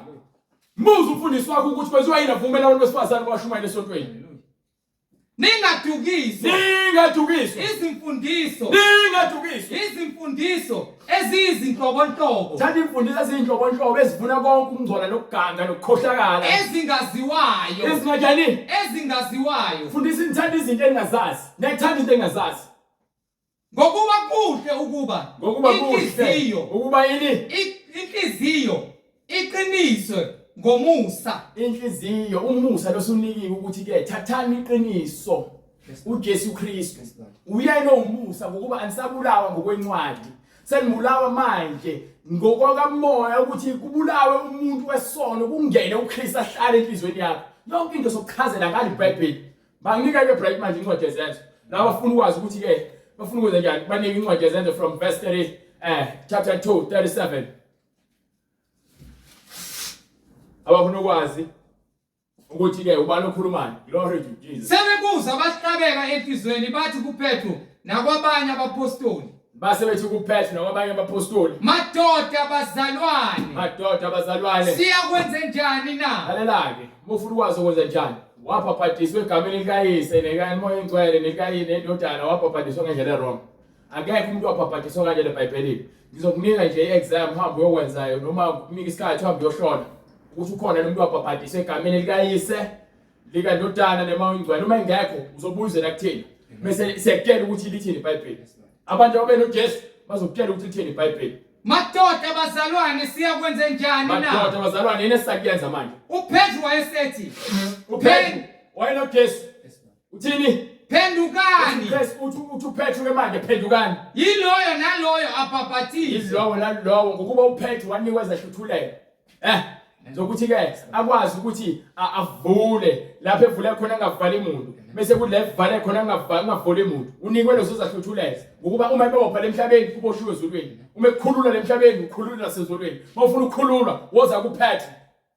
Mbuza umfundisi wakhe ukuthi kwenziwa yini avumela abantu besifazane bashumayele esontweni. Hallelujah. Ningadukiswa. Ningadukiswa. Izimfundiso. Ningadukiswa. Izimfundiso eziyizinhlobonhlobo. Thatha imfundiso eziyizinhlobonhlobo ezivuna konke ukungcola nokuganga nokukhohlakala. Ezingaziwayo. Ezinganjani? Ezingaziwayo. Fundisa nithanda izinto engingazazi. Niyathanda izinto engingazazi. Ngokuba kuhle ukuba Ngokuba kuhle inhliziyo ukuba yini? inhliziyo iqiniswe ngomusa. Inhliziyo umusa losunikiwe ukuthi ke thathani iqiniso uJesu Kristu uyena owumusa ngokuba anisabulawa ngokwencwadi senibulawa manje ngokwakamoya ukuthi kubulawe umuntu wesono kungene uKristu ahlale enhlizweni yakho yonke into sokuchazela ngalo iBhayibheli Banginika ke break manje incwadi yezenzo. Laba bafuna ukwazi ukuthi ke bafuna ukwenza njani banike incwadi yezenzo from verse 30 chapter 2 37. Abafuna ukwazi ukuthi ke ubani okhulumayo. Glory to Jesus. Sebekuza bahlabeka enhlizweni bathi kuPetru nakwabanye abapostoli. Base bethi kuPetru nakwabanye abapostoli. Madoda bazalwane. Madoda bazalwane. Siyakwenze njani na? Lalela ke, uma ufuna ukwazi ukwenza njani, wabhabhadiswa egameni likaYise nekaMoya oNgcwele nelikaYini neNdodana, wabhabhadiswa ngendlela e-wrong. Akekho umuntu wabhabhadiswa kanjalo eBhayibhelini. Ngizokunika nje i-exam uhambe uyokwenza noma kunika isikhathi uhambe uyohlola ukuthi ukhona lo muntu wabhabhadiswa egameni likaYise likandodana noma oyingcwele uma engekho uzobuza la kuthina bese siyakutshela ukuthi lithini iBhayibheli abantu abenoJesu bazokutshela ukuthi lithini iBhayibheli Madoda bazalwane siyakwenze njani na? Madoda bazalwane yini esisakuyenza manje? UPetru wayesethi uPetru wayenoJesu. Uthini? Phendukani. Uthi uthi uPetru ke manje phendukani. Yiloyo naloyo abhabhatizwe. Yilowo nalowo ngokuba uPetru wanikwa ezahluthulelo. Eh zokuthi ke akwazi ukuthi avule lapho evule khona angavali muntu bese kuthi la evale khona angavali muntu unikwe lezo zahluthulelo ngokuba uma ebopha lemhlabeni kuboshiwe ezulwini uma ekhulula lemhlabeni ukhulula nasezulwini uma ufuna ukukhululwa woza kuPetru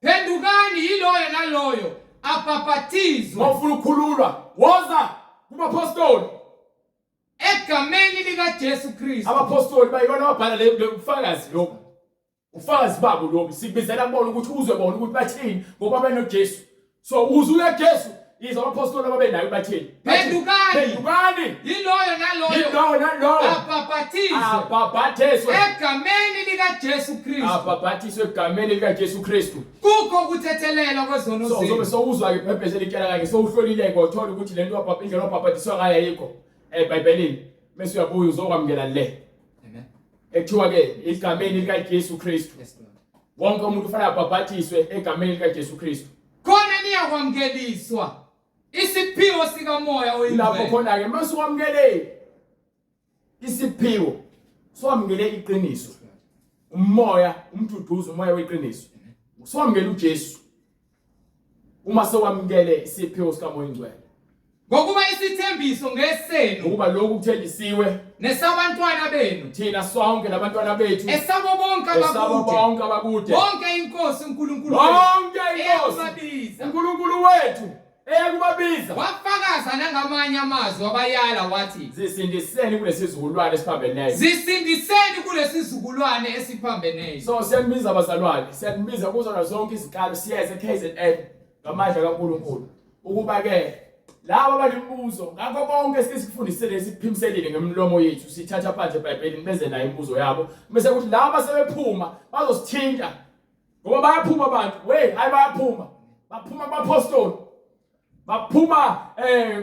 Phendukani yiloyo naloyo abhabhathizwe. Uma ufuna ukukhululwa, woza kubapostoli. Egameni likaJesu Kristu. Abapostoli bayibona ababhala le ubufakazi lobu. Ufakazi babo lobu. Sikubizela kubona ukuthi uzwe bona ukuthi bathini ngoba benoJesu. So ukuze uye Jesu izwa abapostoli ababenayo bathini. Phendukani. Phendukani. Yiloyo naloyo. Yiloyo naloyo. Abhabhathizwe. Abhabhathizwe. Egameni likaJesu Kristu. Abhabhathiswe egameni likaJesu Kristu. Kukho ukuthethelelwa kwezono So zenu. uzobe sowuzwa ke iBhayibheli selitshela kanje sowuhlolile ke uthola ukuthi lento wabhabha indlela wabhabhathiswa ngayo ayikho eBhayibhelini. Bese uyabuya uzokwamukela le. Amen. Ekuthiwa ke egameni likaJesu Kristu. Yes, Lord. Wonke umuntu ufanele abhabhathiswe egameni likaJesu Kristu. Khona niyakwamukeliswa isiphiwo sikaMoya Lapho oyiNgcwele. khona ke mase wamukele isiphiwo siwamukele iqiniso. Umoya, umduduzi, umoya weqiniso. Siwamukele uJesu. Uma sewamukele isiphiwo sikaMoya oyiNgcwele. Ngokuba isithembiso ngesenu Ngokuba lokhu kuthenjisiwe nesabantwana benu thina sonke nabantwana bethu esabo bonke esabo abakude bonke abakude bonke inkosi uNkulunkulu wethu bonke inkosi eyakubabiza uNkulunkulu wethu eyakubabiza wafakaza nangamanye amazwi wabayala wathi zisindiseni kulesizukulwane esiphambeneyo zisindiseni kulesizukulwane esiphambeneyo so siyanibiza bazalwane siyanibiza kuzona zonke izinkalo siyeze KZN ngamandla kaNkulunkulu ukuba ke laba abanemibuzo ngakho konke esike sikufundisile sikuphimselile ngemilomo yethu sithatha phansi eBhayibhelini beze nayo imibuzo yabo bese kuthi laba sebephuma bazosithinta ngoba bayaphuma abantu wey hayi bayaphuma baphuma kubapostoli baphuma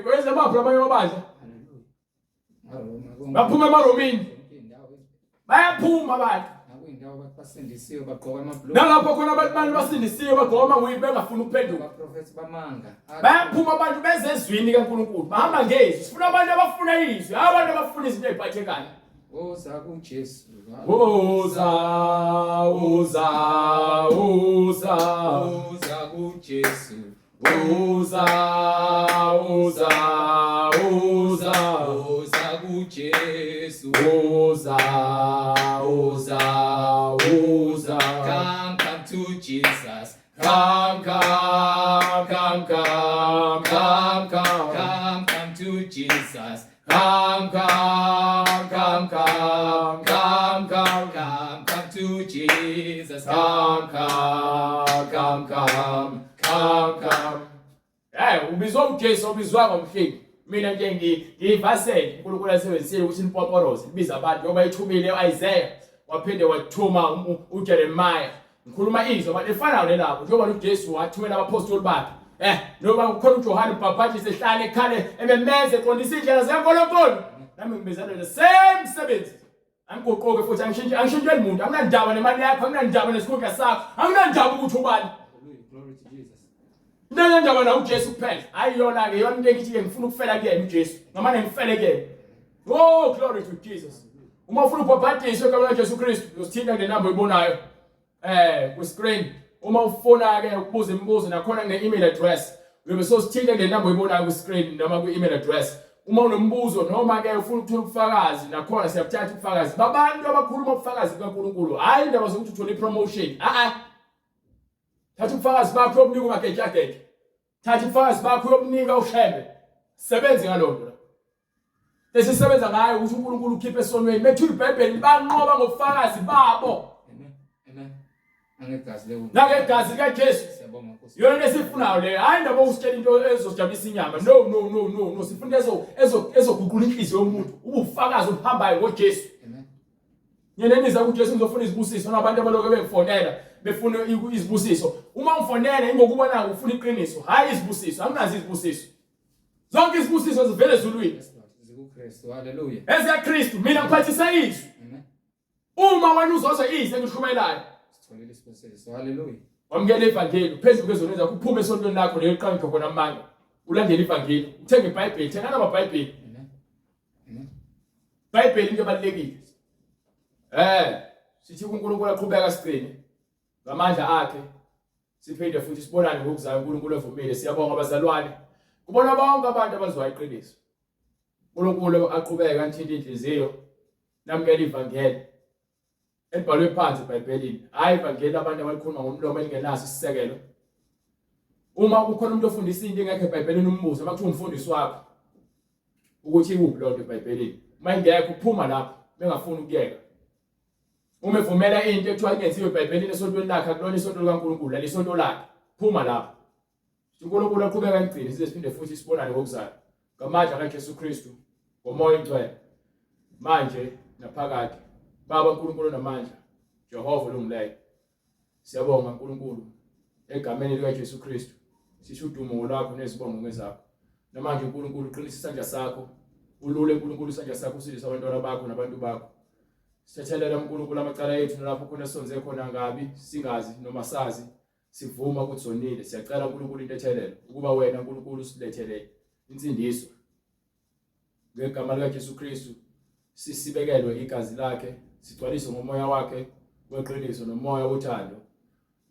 kwezemaphi labanye amabandla baphuma emaromini bayaphuma abantu Nakuyindawo abantu basindisiwe bagqoka amabhulukwe. Nalapho khona abantu bani basindisiwe bagqoka amawigi bengafuni ukuphenduka. Abaprofethi bamanga. Bayaphuma abantu beze ezwini kaNkulunkulu. Bahamba ngezwi. Sifuna abantu abafuna izwi, hayi abantu abafuna izinto eziphathekayo. Woza kuJesu. Woza, woza, woza. Woza kuJesu. Woza, woza, woza. Woza kuJesu. Woza, woza, woza. Come, come to Jesus. Come, come, come, come, come, come. Come, come to Jesus. Come, come, come, come, come, come. Come, come to Jesus. Come, come, come, come, come, come. Eh, ubizwa uJesu, ubizwa ngomhlengi. Mina nje ngiyivasele uNkulunkulu asebenzisile ukuthi nipomporoze libiza abantu njengoba ethumile u-Isaiah waphinde wathuma uJeremiah. Ngikhuluma izwi abantu efanayo nelabo njengoba uJesu wathumela abaphostoli bakhe. Noma kukhona uJohane uBhaphathisi ehlale ekhale ememeza eqondisa indlela zikaNkulunkulu. Nami ngibizana the same msebenzi. Angiguquki futhi angishintshi angishintsheli muntu. Anginandaba nemali yakho, anginandaba nesikhundla sakho, anginandaba ukuthi ubani. Glory to Jesus. Into engendaba na uJesu kuphela. Hayi yona ke yona into engithi ke ngifuna ukufela kuyena uJesu. Ngamane ngifele kuyena. Oh glory to Jesus. Uma ufuna ubhabhadiswe egameni likaJesu Kristu, uyosithinta kule namba oyibonayo ku screen. Uma ufuna ke ukubuza imibuzo nakhona kune email address. Uyobe sosithinta kule namba oyibonayo ku screen noma ku email address. Uma unombuzo noma ke ufuna ukuthola ubufakazi nakhona siyabuthatha ubufakazi babantu abakhuluma ubufakazi bukaNkulunkulu, hayi indaba zokuthi uthole ipromotion. Thatha ubufakazi bakho uyobunika umagejageja. Thatha ubufakazi bakho uyobunika uShembe. Sebenze ngaloo nto la. Esisebenza ngayo ukuthi uNkulunkulu ukhiphe esonweni. Methula iBhayibheli banqoba ngobufakazi babo. Amen. Amen. Nangegazi lewo. Nangegazi likaJesu. Siyabonga Nkosi. Yona into esifunayo leyo. Hayi indaba usitshela into ezosijabulisa inyama. No no no no no. Sifuna into ezoguqula inhliziyo yomuntu. Ubufakazi obuhambayo ngoJesu. Amen. Nina niza kuJesu nizofuna izibusiso nabantu abalokhu bengifonela befuna izibusiso. Uma ungifonela ingokuba naku ufuna iqiniso, hayi izibusiso. Anginazo izibusiso. Zonke izibusiso zivela ezulwini. ZikuKristu. Hallelujah. EzikaKristu, mina ngiphathisa izwi. Amen. Uma wena uzozwa izwi engishumayelayo, Sitholile isibusiso. Hallelujah. wamukela ivangeli, phezu kwezono zakho, uphume esontweni lakho leyo qanjwa khona amanga. Ulandele ivangeli, uthenge iBhayibheli, thengana amaBhayibheli. Amen. Amen. IBhayibheli into ebalulekile. Sithi uNkulunkulu aqhubeka sigcine ngamandla akhe. Siphinde futhi sibonane ngokuzayo uNkulunkulu evumile. Siyabonga abazalwane. Kubona bonke abantu abazwa iqiniso. uNkulunkulu aqhubeke anithinta inhliziyo. Namukela ivangeli elibhalwe phansi eBhayibhelini. Hayi ivangeli abantu abalikhuluma ngomlomo elingenaso isisekelo. Uma kukhona umuntu ofundisa into engekho eBhayibhelini umbuze uma kuthiwa umfundisi wakho ukuthi ikuphi loo nto eBhayibhelini. Uma ingekho uphuma lapho bengafuni ukuyeka. Uma evumela into ekuthiwa ingenziwe eBhayibhelini esontweni lakhe akulona isonto likaNkulunkulu, leli isonto lakhe. Phuma lapho. uNkulunkulu aqhubeka anigcine size siphinde futhi sibonane ngokuzayo. Ngamandla kaJesu Kristu, ngoMoya oNgcwele. Manje naphakade. Baba uNkulunkulu onamandla, Jehova olungileyo. Siyabonga uNkulunkulu egameni likaJesu Kristu. Sisho udumo ngolwakho nezibongo ngezakho. Namanje uNkulunkulu uqinisa isandla sakho, ulule uNkulunkulu isandla sakho usindise abantwana bakho nabantu bakho. Sithethelela uNkulunkulu amacala ethu nalapho khona sonze khona kabi singazi noma sazi sivuma ukuthi sonile. Siyacela uNkulunkulu intethelelo ukuba wena uNkulunkulu usilethele insindiso. Ngegama likaJesu Kristu sisibekelwe igazi lakhe, sigcwaliswe ngomoya wakhe weqiniso nomoya wothando.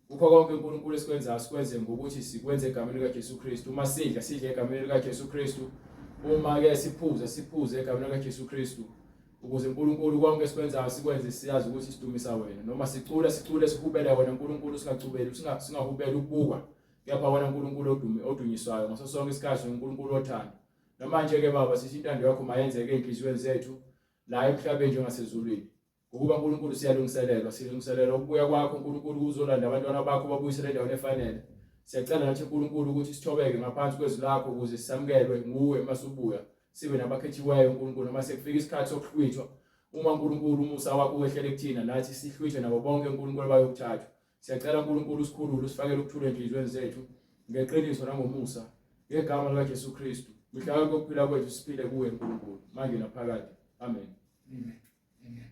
Kukho konke uNkulunkulu esikwenzayo sikwenze ngokuthi sikwenze egameni likaJesu Kristu. Uma sidla sidle egameni likaJesu Kristu. Uma ke siphuza siphuze egameni likaJesu Kristu. Ukuze uNkulunkulu konke esikwenzayo sikwenze siyazi ukuthi sidumisa wena. Noma sicula sicule sihubele wena uNkulunkulu, singacubeli singahubeli ukubukwa. Kepha wena uNkulunkulu odunyiswayo ngaso sonke isikhathi, uNkulunkulu othando. Namanje ke Baba sithi intando yakho mayenzeke ezinhliziyweni zethu la emhlabeni njengasezulwini. Ngokuba uNkulunkulu siyalungiselelwa, silungiselelwa ukubuya kwakho uNkulunkulu uzolanda abantwana bakho babuyisele endaweni efanele. Siyacela nathi uNkulunkulu ukuthi sithobeke ngaphansi kwezwi lakho ukuze sisamukelwe nguwe uma subuya. Sibe nabakhethiweyo uNkulunkulu noma sekufika isikhathi sokuhlwithwa. Uma uNkulunkulu umusa wakho wehlele kuthina nathi sihlwithwe nabo bonke uNkulunkulu abayokuthathwa. Siyacela uNkulunkulu usikhulule usifakele ukuthula enhliziyweni zethu ngeqiniso nangomusa ngegama likaJesu Kristu. Mihla yonke ukuphila kwethu siphile kuwe uNkulunkulu manje naphakade. Amen. Amen. Amen.